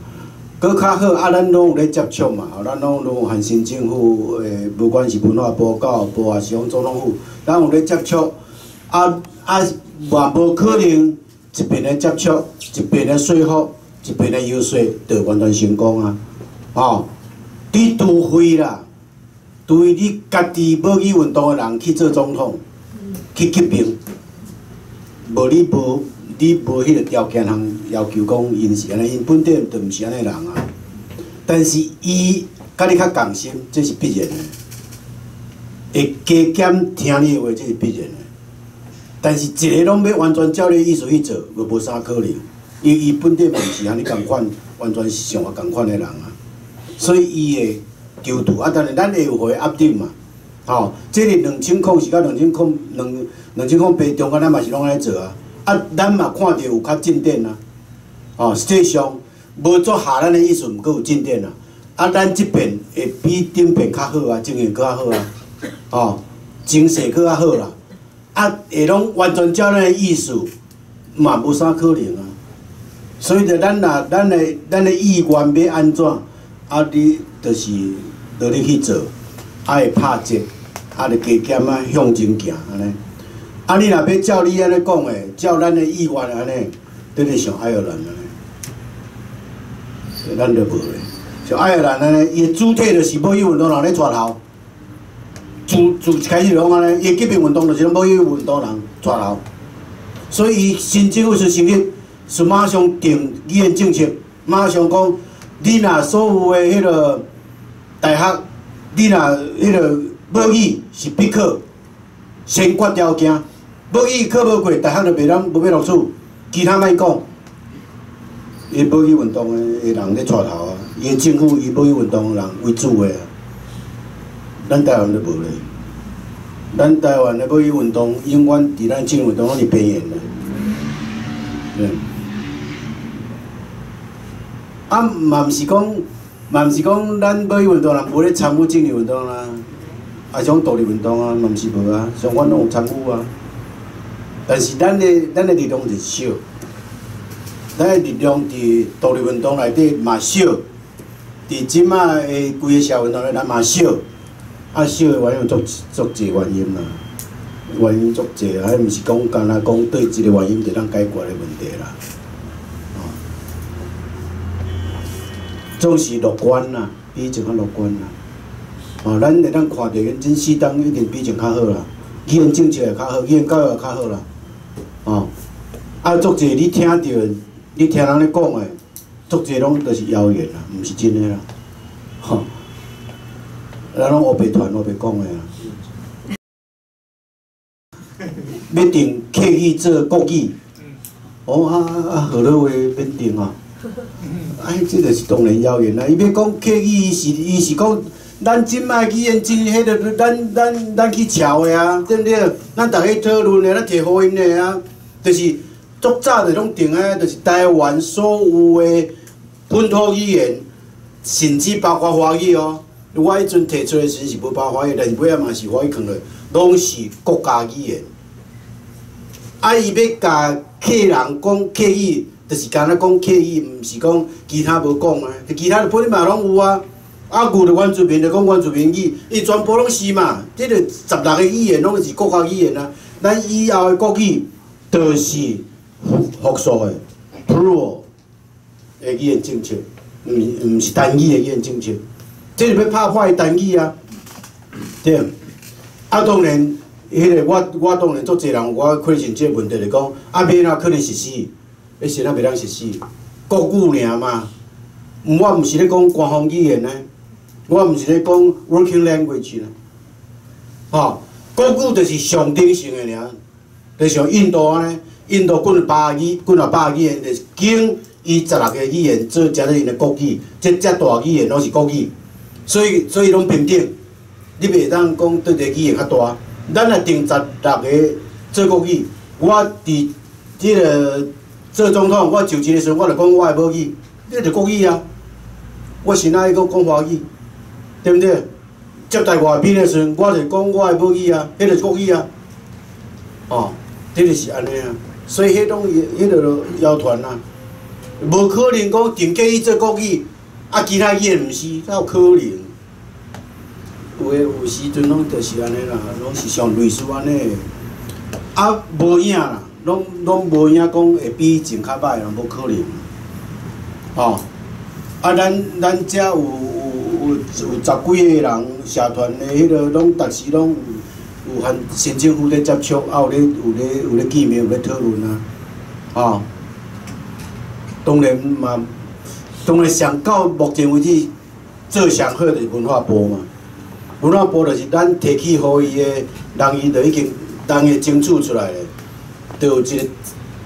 閣較好啊！咱攏有咧接觸嘛，咱攏有和新政府不管是文化部、教育部，還是講總統府，咱有咧接觸。啊，嘛無可能一邊咧接觸，一邊咧說服，一邊咧遊說，就完全成功啊！吼，你除非啦，除非你家己無去運動的人去做總統，去革命，無你無。你無彼個條件通要求講𪜶是按呢，𪜶本底就毋是按呢人啊。但是伊佮你較仝心，這是必然的。會加減聽你的話，這是必然的。但是一个攏欲完全照你意思去做，就無啥可能。因為伊本底嘛毋是按呢仝款，完全是想法仝款的人啊。所以伊會求助啊，但是咱會有予伊壓頂嘛。吼，這個2004到2008中間，咱嘛是攏按呢做啊。啊，咱嘛看著有較進展啊，吼，實際上無做合咱的意思，毋過有進展啊。啊，咱這邊會比頂邊較好啊，情形閣較好啊，吼，情勢閣較好啦。啊，會攏完全照咱的意思，嘛無啥可能啊。所以就咱若咱的意願欲按怎，啊，你就是落力去做，啊會拍折，啊就加減啊向前行按呢。啊！你若欲照你按呢講的，照咱的意願按呢，你就像愛爾蘭按呢，咱就無咧。像愛爾蘭按呢，伊的主體就是母語運動人咧帶頭，自一開始就攏按呢，伊的革命運動就是母語運動人帶頭，所以伊新政府是成立，是馬上定語言政策，馬上講，你若所有的彼個大學，你若彼個母語是必考，先決條件。母語考無過，大學就袂當無欲錄取，其他莫講。伊母語運動的人咧帶頭啊，伊的政府以母語運動的人為主的啊。咱台灣就無咧，咱台灣的母語運動永遠佇咱政府中攏是邊緣的。啊，嘛毋是講，咱母語運動人無咧參與政治運動啦，啊，是講獨立運動啊，嘛毋是無啊，相反攏有參與啊。但是咱的力量就少，咱的力量佇獨立運動內底嘛少，佇這馬的規个社會運動內底嘛少，啊少的原因足濟原因啦，原因足濟，啊，毋是講干焦講對一個原因就當解決的問題啦，哦，總是樂觀啦，比以前較樂觀啦，哦，咱會當看著真適當一定比以前較好啦，語言政策也較好，語言教育也較好啦。哦，啊，足濟你聽著，你聽人咧講的，足濟攏就是謠言啦，毋是真的啦，吼，咱攏烏白傳烏白講的啊。欲定客語做國語，哦啊，何樂話免定啊？哎，這就是當然謠言啦。伊欲講客語，伊是講咱這擺語言真彼个，咱去抄的啊，對毋對？咱逐家討論的，咱提予𪜶的啊，就是足早就攏定啊，就是台灣所有的本土語言，甚至包括華語哦。我彼陣提出的時是無包華語，但是尾仔嘛是華語囥落，攏是國家語言。啊，伊欲共客人講客語，就是干焦講客語，毋是講其他無講啊。其他本嘛攏有啊。啊，有就原住民就講原住民語，伊全部攏是嘛。這個16個語言攏是國家語言啊。咱以後的國語就是複數的 plural 的語言政策，毋是單語的語言政策。這是欲拍破單語啊，對。啊，當然，彼個我當然足濟人，我可能這個問題就講，啊，欲按怎可能實施？彼時陣袂當實施，國語爾嘛。我毋是咧講官方語言呢，我毋是咧講 working language 呢。吼，國語就是象徵性的爾，就像印度按呢，印度幾百語，幾若百語言，就是經伊16個語言做成𪜶的國語，這遮大語言攏是國語，所以攏平等。你袂當講佗一個語言較大，咱若定16個做國語，我佇這個做總統，我就職的時陣，我就講我的母語，這就國語啊。我是哪會閣講華語，對毋對？接待外賓的時陣，我就講我的母語啊，彼就是國語啊。哦，這就是按呢啊。所以彼攏彼個謠傳啊，無可能講定客語做國語，啊其他語言毋是，哪有可能？有的有時陣攏就是按呢啦，攏是像類似按呢，啊無影啦，攏無影講會比以前較歹啦，無可能。吼，啊咱遮有10幾個人社團的彼個，攏逐時攏有和縣政府咧接觸，啊有咧見面，有咧討論啊，吼。當然嘛，當然上到目前為止做上好就是文化部嘛。文化部就是咱提起予伊的人，伊就已經人會爭取出來咧，就有一個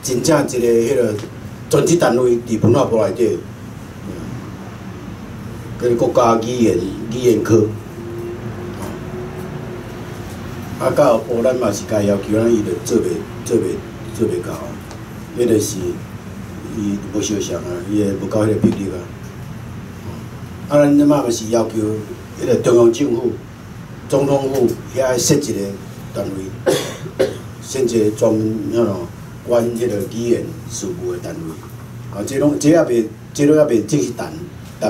真正一個彼個專職單位佇文化部內底，叫做國家語言科。啊，教育部咱嘛是共要求，咱伊就做袂到啊，彼個是伊無相像啊，伊會無夠彼個魄力啊。啊，咱這擺嘛是要求彼個中央政府、總統府遐愛設一個單位，設一個專門彼落管彼個語言事務的單位。啊，這攏這猶未，這攏猶未正式談論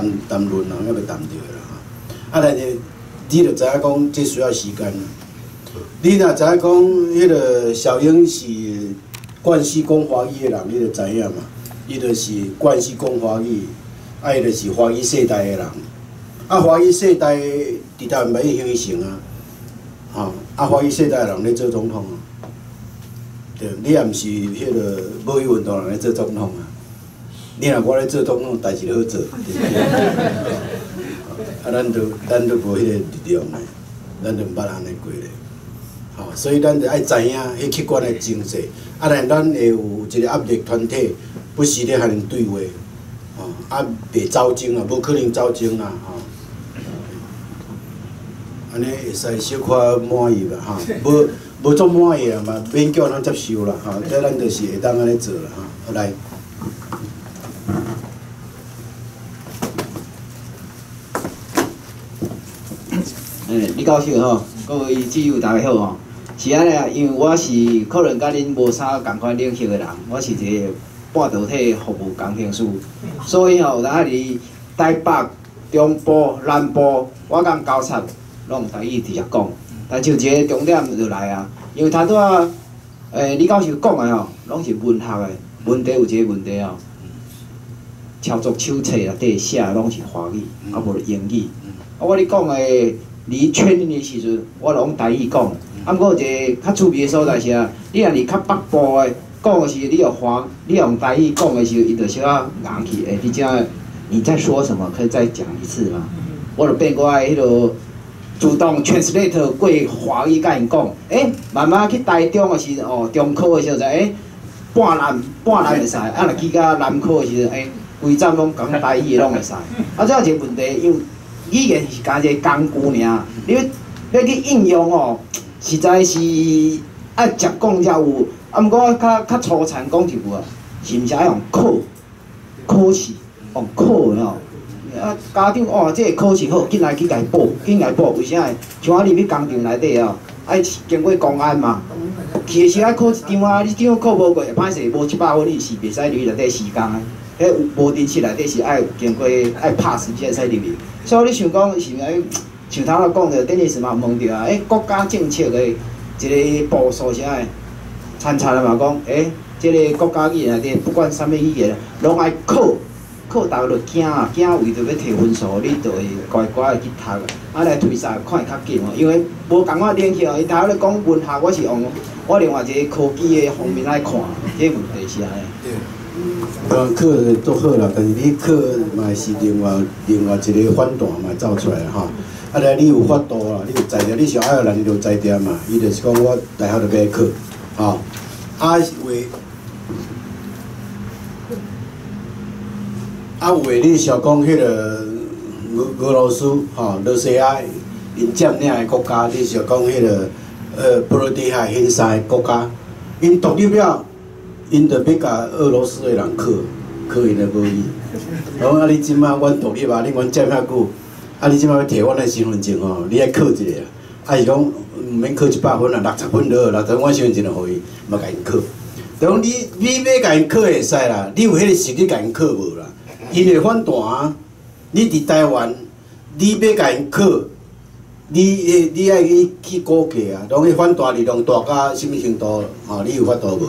啊，猶未談著啦。啊，但是你著知影講，這需要時間。你若知影講，彼個小英是慣勢講華語的人，你著知影嘛？伊就是慣勢講華語，啊，伊就是華語世代的人。啊，華語世代佇台灣嘛已經形成啊，吼！啊，華語世代的人咧做總統啊，對，你也毋是彼個母語運動人咧做總統啊。你若我咧做總統，代誌就好做，對毋對？啊，咱都無彼個力量咧，咱都毋捌按呢過咧。吼，所以咱就愛知影彼客觀的情勢，啊，但咱會有一個壓力團體，不時咧和𪜶對話，吼，啊，袂走精啊，無可能走精啦，吼。按呢會使小可滿意啦，吼，無足滿意啊嘛，勉強通接受啦，吼，這咱就是會當按呢做啦，吼，好來。
李教授吼，各位戰友大家好吼。是按呢啊，因為我是可能佮恁無啥仝款領域的人，我是一個半導體服務工程師，所以吼有當佇台北、中部、南部，我共交叉攏用台語直接講。但就一個重點就來啊，因為頭拄仔李教授講的吼，攏是文學的問題，有一個問題哦，操作手冊內底寫的攏是華語，啊無就英語。啊，我咧講的。離圈的時陣，我攏用台語講。啊，毋過有一個較趣味的所在是啊，你若佇較北部的講的時，你用華，你用台語講的時候，伊就小可硬去。欸，你這你在說什麼？可以再講一次嗎？我就變過來彼落自動 translate 過華語共𪜶講。欸，慢慢去台中的時陣，哦，中科的時候就欸，半南會使，啊，若去到南科的時陣，欸，規站攏講台語的攏會使。啊，這有一個問題，因為語言是干一個工具爾，你欲去應用哦，實在是愛食講才有。啊，毋過我較粗殘講一句啊，是毋是愛用考試，用考的吼？啊，家長哦，這個考試好，緊來去共伊報，緊來報，為啥？像我入去工廠內底哦，愛經過公安嘛，去的時愛考一張啊，你張考無過，歹勢無100分，你是袂使入去內底施工的。彼無定式內底是愛經過愛拍時才會使入去。所以你想講是毋是？像頭仔講著，頂日時嘛問著啊，國家政策的一個步數啥的，親像嘛講，這個國家語言內底不管啥物語言，攏愛考，考逐个就驚啊，驚為著欲提分數，你就會乖乖的去讀，啊來推捒看會較緊哦，因為無仝款聯繫哦。伊頭仔咧講文學，我是用我另外一個科技的方面來看，這個問題是按呢。
對，考足好啦，但是你考嘛是另外一個反彈嘛走出來吼。啊，來你有法度啦，你有才調，你像愛爾蘭，伊就有才調嘛，伊就是講我大學就欲考，吼。啊話，啊有的你想講彼个俄羅斯吼，羅西亞𪜶佔領的國家，你想講彼个波羅的海彼三个國家，𪜶獨立了，𪜶就欲共俄羅斯的人考，考𪜶的母語。講啊，你這擺阮獨立啊，你阮佔遐久，啊你這擺欲提阮的身份證吼，你愛考一下，啊是講毋免考100分啦，60分就好，60分阮身份證就予伊，嘛共𪜶考。就講你欲共𪜶考會使啦，你有彼个實力共𪜶考無啦？𪜶會反彈啊！你佇台灣，你欲共𪜶考，你愛去估計啊，講彼反彈力量大到啥物程度？吼，你有法度無？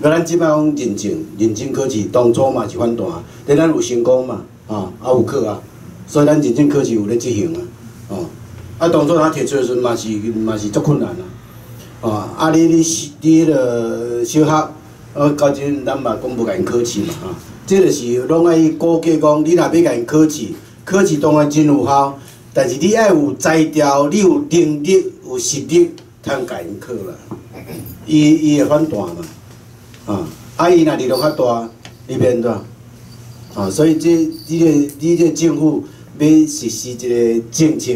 無咱這擺講認證，認證考試當初嘛是反彈，但咱有成功嘛，吼，啊有考啊，所以咱認證考試有咧執行啊，吼，啊當初他提出的時陣嘛是足困難啊，吼，啊你彼个小學，啊到今咱嘛講無共𪜶考試嘛，吼。這就是攏愛估計講，你若欲共𪜶考試，考試當然真有效，但是你愛有才調，你有能力、有實力，通共𪜶考啦。伊會反彈嘛，啊伊若力量較大，你欲按怎？啊，所以這你這政府欲實施一個政策，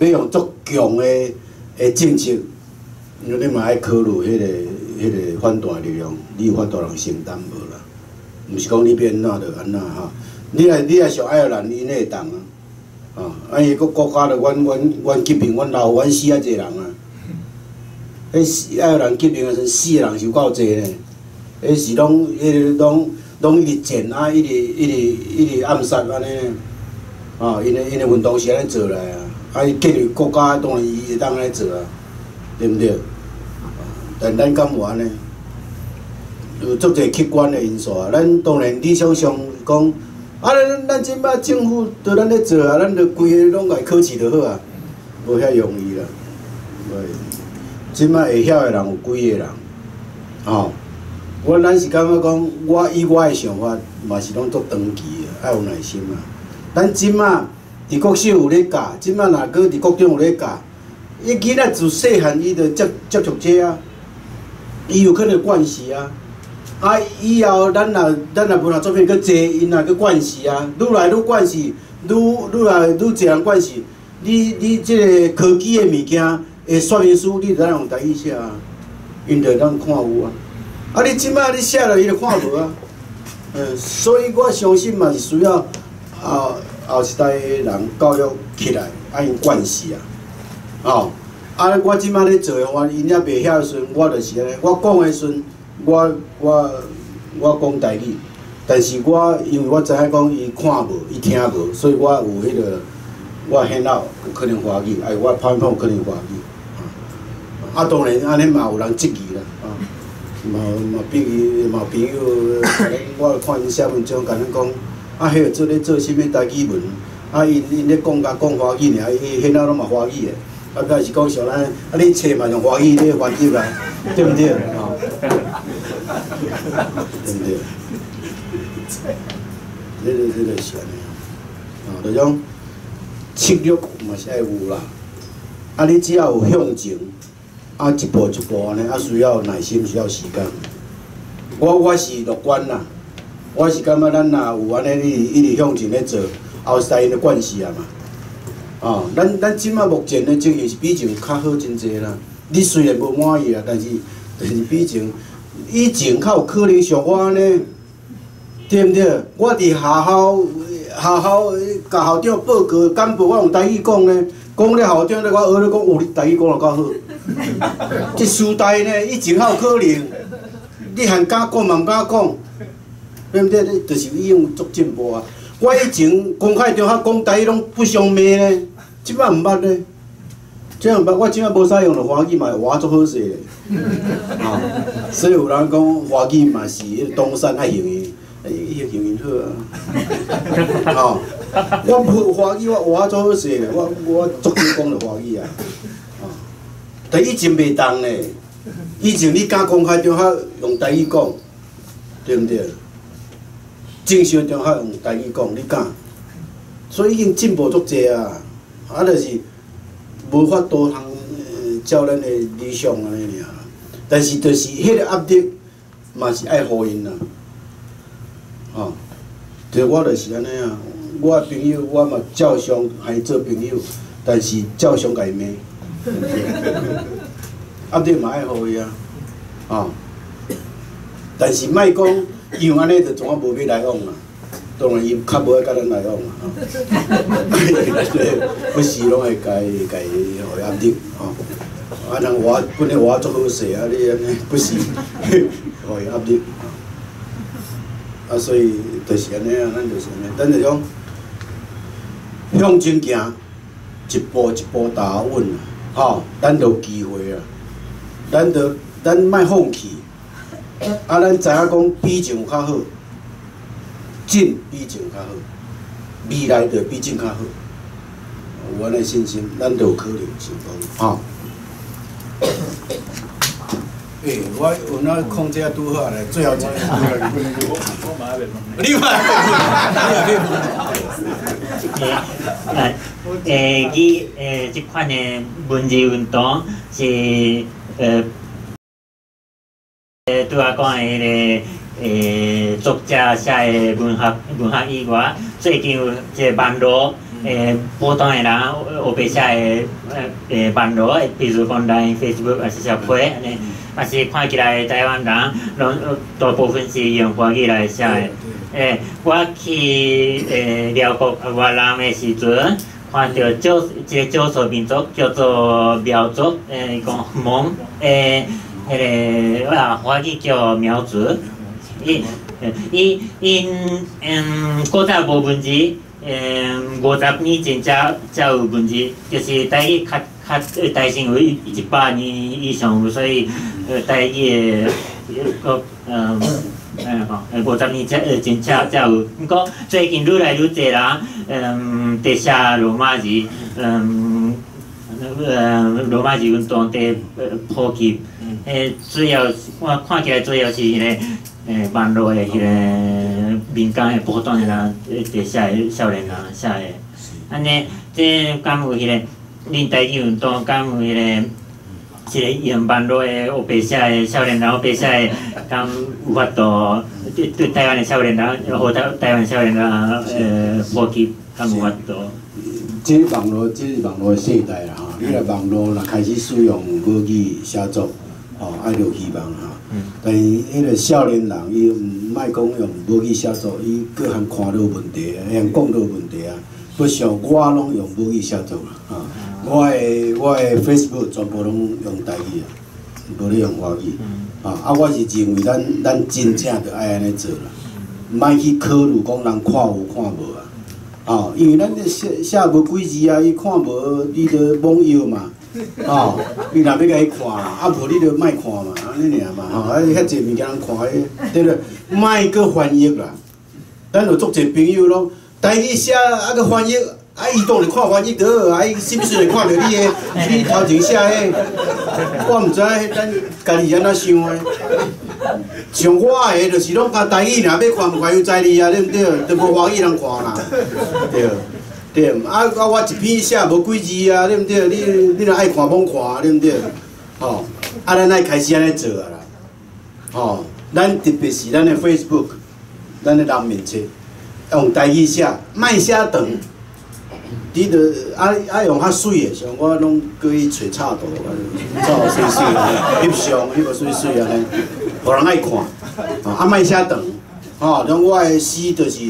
欲用足強的政策，你嘛愛考慮彼個反彈力量，你有法度通承擔無啦？毋是講你欲按怎就按怎吼，你若像愛爾蘭，𪜶會當啊，啊伊個國家就阮革命，阮老阮死遐濟人啊，彼愛爾蘭革命的時陣，死的人是有夠濟呢，彼是攏彼個攏一直戰啊，一直暗殺按呢，啊，𪜶的運動是按呢做來啊，啊伊建立國家當然伊會當按呢做啊，對毋對？但咱敢有按呢？有足濟客觀的因素啊，咱當然理想上講，啊，咱這擺政府對咱咧做啊，咱就規个攏共考試就好啊，無遐容易啦。對，這擺會曉的人有幾個人？吼，咱是感覺講，我以我的想法，嘛是攏足長期的，愛有耐心啊。咱這擺佇國小有咧教，這擺若閣佇國中有咧教，伊囡仔自細漢伊就接觸這啊，伊有可能慣勢啊。啊！以後咱若文學作品閣濟，𪜶若閣慣勢啊，愈來愈慣勢，愈來愈濟人慣勢。你這個科技的物件的說明書，你就當用台語寫啊，𪜶就會當看有啊。啊！你這擺你寫落，伊就看無啊。所以我相信嘛是需要後一代的人教育起來，愛𪜶慣勢啊。哦，啊！我這擺咧做的話，𪜶猶袂曉的時陣，我就是按呢，我講的時陣。我講台語，但是我因為我知影講伊看無，伊聽無，所以我有彼個，我顯老有可能華語，哎，我拍片有可能華語，啊，當然按呢嘛有人質疑啦，啊，嘛朋友嘛朋友，我看𪜶寫文章，共咱講，啊，彼個做咧做啥物台語文，啊，𪜶咧講甲講華語爾，伊顯老攏嘛華語的，啊，表示講像咱，啊，你冊嘛用華語咧翻譯啊，對毋對？吼。對毋對？這個是按呢，啊，就種策略嘛是愛有啦。啊，你只要有向前，啊，一步一步按呢，啊，需要耐心，需要時間。我是樂觀啦，我是感覺咱若有按呢，一直向前咧做，後世𪜶就慣勢啊嘛。哦，咱這擺目前的情形是比以前較好真濟啦。你雖然無滿意啊，但是比以前。以前較有可能像我按呢，對毋對？我佇學校，共校長報告簡報，我用台語講呢，講咧校長咧，我學咧講，哦，你台語講得夠好，這時代呢，以前較有可能，你還敢講嘛毋敢講，對毋對？你就是已經足進步啊！我以前公開場合講台語攏不相罵呢，這擺毋捌呢。這毋捌，我這擺無使用著華語嘛，話足好勢咧。啊，所以有人講華語嘛是彼個東山愛行的，伊行因好啊。吼，我無華語，我話足好勢咧，我足少講著華語啊。但以前袂當咧，以前你敢公開場合用台語講，對毋對？正常場合用台語講，你敢？所以已經進步足濟啊！啊，就是無法度通照咱的理想按呢爾。但是就是彼個壓力嘛是愛予𪜶啦，吼！就我就是按呢啊，我的朋友我嘛照常共伊做朋友，但是照常共伊罵。壓力嘛愛予伊啊，吼！但是莫講因為按呢就怎啊無欲來往啦。當然，伊較無愛佮咱來往啦，吼。不時攏會共伊共伊予壓力，吼。啊，人話本來話足好勢啊，你按呢不時予伊壓力，啊，所以就是按呢啊，咱就是按呢，咱就講向前行，一步一步踏穩啊，吼，咱就有機會啊。咱就咱莫放棄，啊，咱知影講比前有較好。進比前較好，未來就比前較好。有按呢信心，咱就有可能成功，吼。欸，我有哪控制拄好來，最後一個。
我嘛還袂問。
你嘛還袂問？
欸，伊這款的文字運動是拄仔講的彼個。作者寫的文學以外，最近有這個網路，普通的人烏白寫的網路，比如講 Line、Facebook 抑是啥批按呢，抑是看起來台灣人攏大部分是用華語來寫的。我去寮國越南的時陣，看著少一個少數民族叫做苗族，伊講蒙，彼個啊華語叫苗族。伊伊𪜶古早無文字，50年前才有文字，就是台語較誕生有100年以上有，所以台語的閣50年前才有。毋過最近愈來愈濟人，佇寫羅馬字，羅馬字運動佇普及，主要我看起來主要是彼個。網路的彼個民間的普通的人，佇寫的少年人寫的，按呢，這敢有彼個恁台語運動，敢有彼個這個用網路的烏白寫的少年人烏白寫的，敢有法度對台灣的少年人，予台灣少年人普及，敢有法度？
這網路，這是網路的世代啦吼！你若網路若開始使用母語寫作，吼，愛著希望吼。但是彼個少年人，伊毋莫講用母語寫作，伊閣含看都有問題，會講都有問題啊。不像我攏用母語寫作啦，吼，我的 Facebook 全部攏用台語啊，無咧用華語。啊，我是認為咱真正著愛按呢做啦，莫去考慮講人看有看無啊。吼，因為咱這寫無幾字啊，伊看無，你著罔藥嘛。吼，你若欲共伊看，啊無你就莫看嘛，按呢爾嘛，吼，啊遐濟物件人看，對不對？莫閣翻譯啦，咱有足濟朋友攏台語寫啊閣翻譯，啊伊當然看翻譯就好，啊伊是毋是會看著你的？你頭前寫彼，我毋知咱家己按怎想的。像我的就是攏共台語爾，欲看毋看由在你啊，對毋對？就無華語人看啦，對。對，啊啊！我一篇寫無幾字啊，對毋對？你若愛看，罔看，對毋對？吼，啊，咱愛開始按呢做啊啦，吼，咱特別是咱的 Facebook，咱的人面冊，用台語寫，莫寫長，你著愛用較媠的，像我攏閣去揣插圖，插媠媠，翕相翕個媠媠按呢，予人愛看，啊，莫寫長，吼，像我的詩就是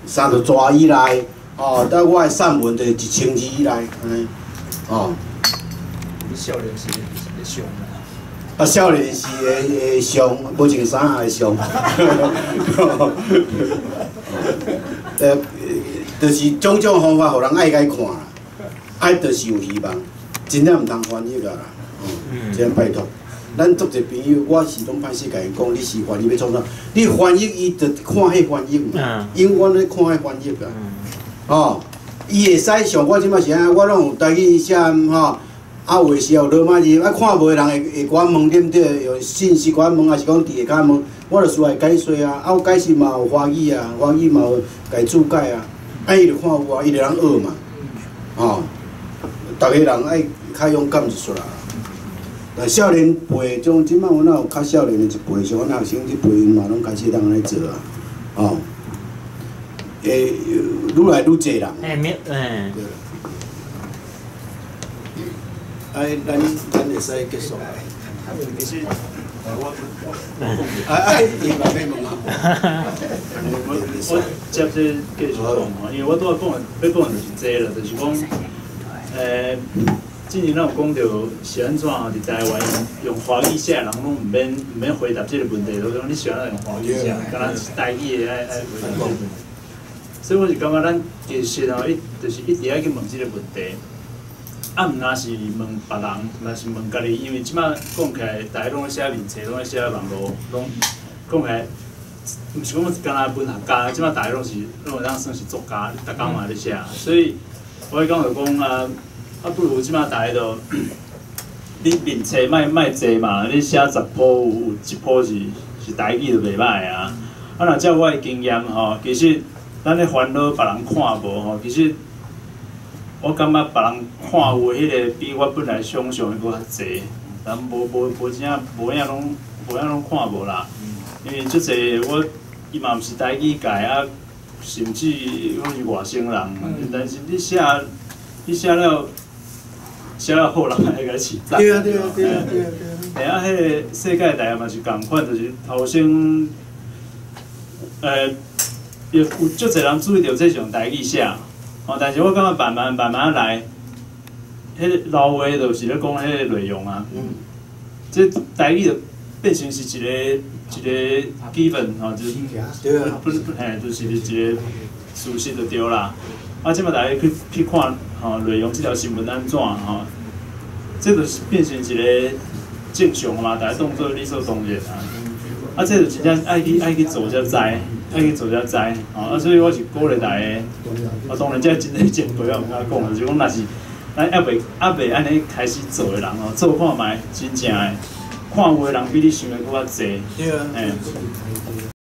3十字以內。哦，但我的散文就是1000字以內，按呢，哦。
你少年時上啦。
啊，少年时的相，無穿衫的相。就是種種方法，予人愛共看啦，愛就是有希望，真正毋通翻譯啊啦，哦，真拜託。咱足濟朋友，我是攏歹勢共𪜶講，你是翻譯欲創啥？你翻譯伊就看彼翻譯嘛，永遠咧看彼翻譯啊，哦，伊會使像我這擺是按呢，我攏有台語寫吼，啊有的時候羅馬字，啊看無的人會共我問對毋對？用信息共我問，還是講佇下跤問，我就需愛解說啊，啊我解釋嘛有華語啊，華語嘛有共伊注解啊，啊伊就看有啊，伊就通學嘛，吼，逐个人愛較勇敢一撮啦。但少年輩種，這擺阮若有較少年的一輩，像阮學生這輩，𪜶嘛攏開始當按呢做啊，吼，會愈來愈濟人。
欸，沒，欸。
哎，咱會使結束。
其實，我
伊嘛欲問啊。
我接這繼續講吼，因為我拄仔講的，欲講的就是這啦，就是講，之前咱有講著是按怎佇台灣用華語寫的人攏毋免回答這個問題，都講你是按怎用華語寫，敢若是台語的愛回答這個問題。所以我是感覺咱其實吼，就是一直愛去問這個問題。啊，毋若是問別人，若是問家己，因為這擺講起來，大家攏咧寫面冊，攏咧寫網路，攏講起來，毋是講干焦文學家，這擺大家攏是攏會當算是作家，逐工嘛咧寫，所以我咧講就講啊。啊，不如這擺大家就，你面冊莫濟嘛，你寫10鋪有一鋪是台語就袂歹啊。啊，若照我的經驗吼，其實咱咧煩惱別人看無吼，其實我感覺別人看有的彼个比我本來想象的閣較濟，人無真正無影攏看無啦。因為足濟我伊嘛毋是台語界啊，甚至講是外省人，但是你寫了。寫了好，人會共你稱讚。
對啊對啊對啊對啊對啊！
欸啊，彼个世界代嘛是仝款，就是頭先，有足濟人注意著這是用台語寫，吼，但是我感覺慢慢慢慢來，彼个老話就是咧講彼个內容啊，這台語就變成是一個一個基本吼，就是不不嘿，就是一個事實就對啦。啊，這擺大家去看吼內容這條新聞按怎吼，這就是變成一個正常嘛，大家當做理所當然啊。啊，這就真正愛去做才知，愛去做才知。吼啊，所以我是鼓勵大家。啊，當然這真濟前輩我毋敢講，就是講若是咱猶未按呢開始做的人吼，做看覓，真正的看有的人比你想的閣較濟。
對啊。
嘿。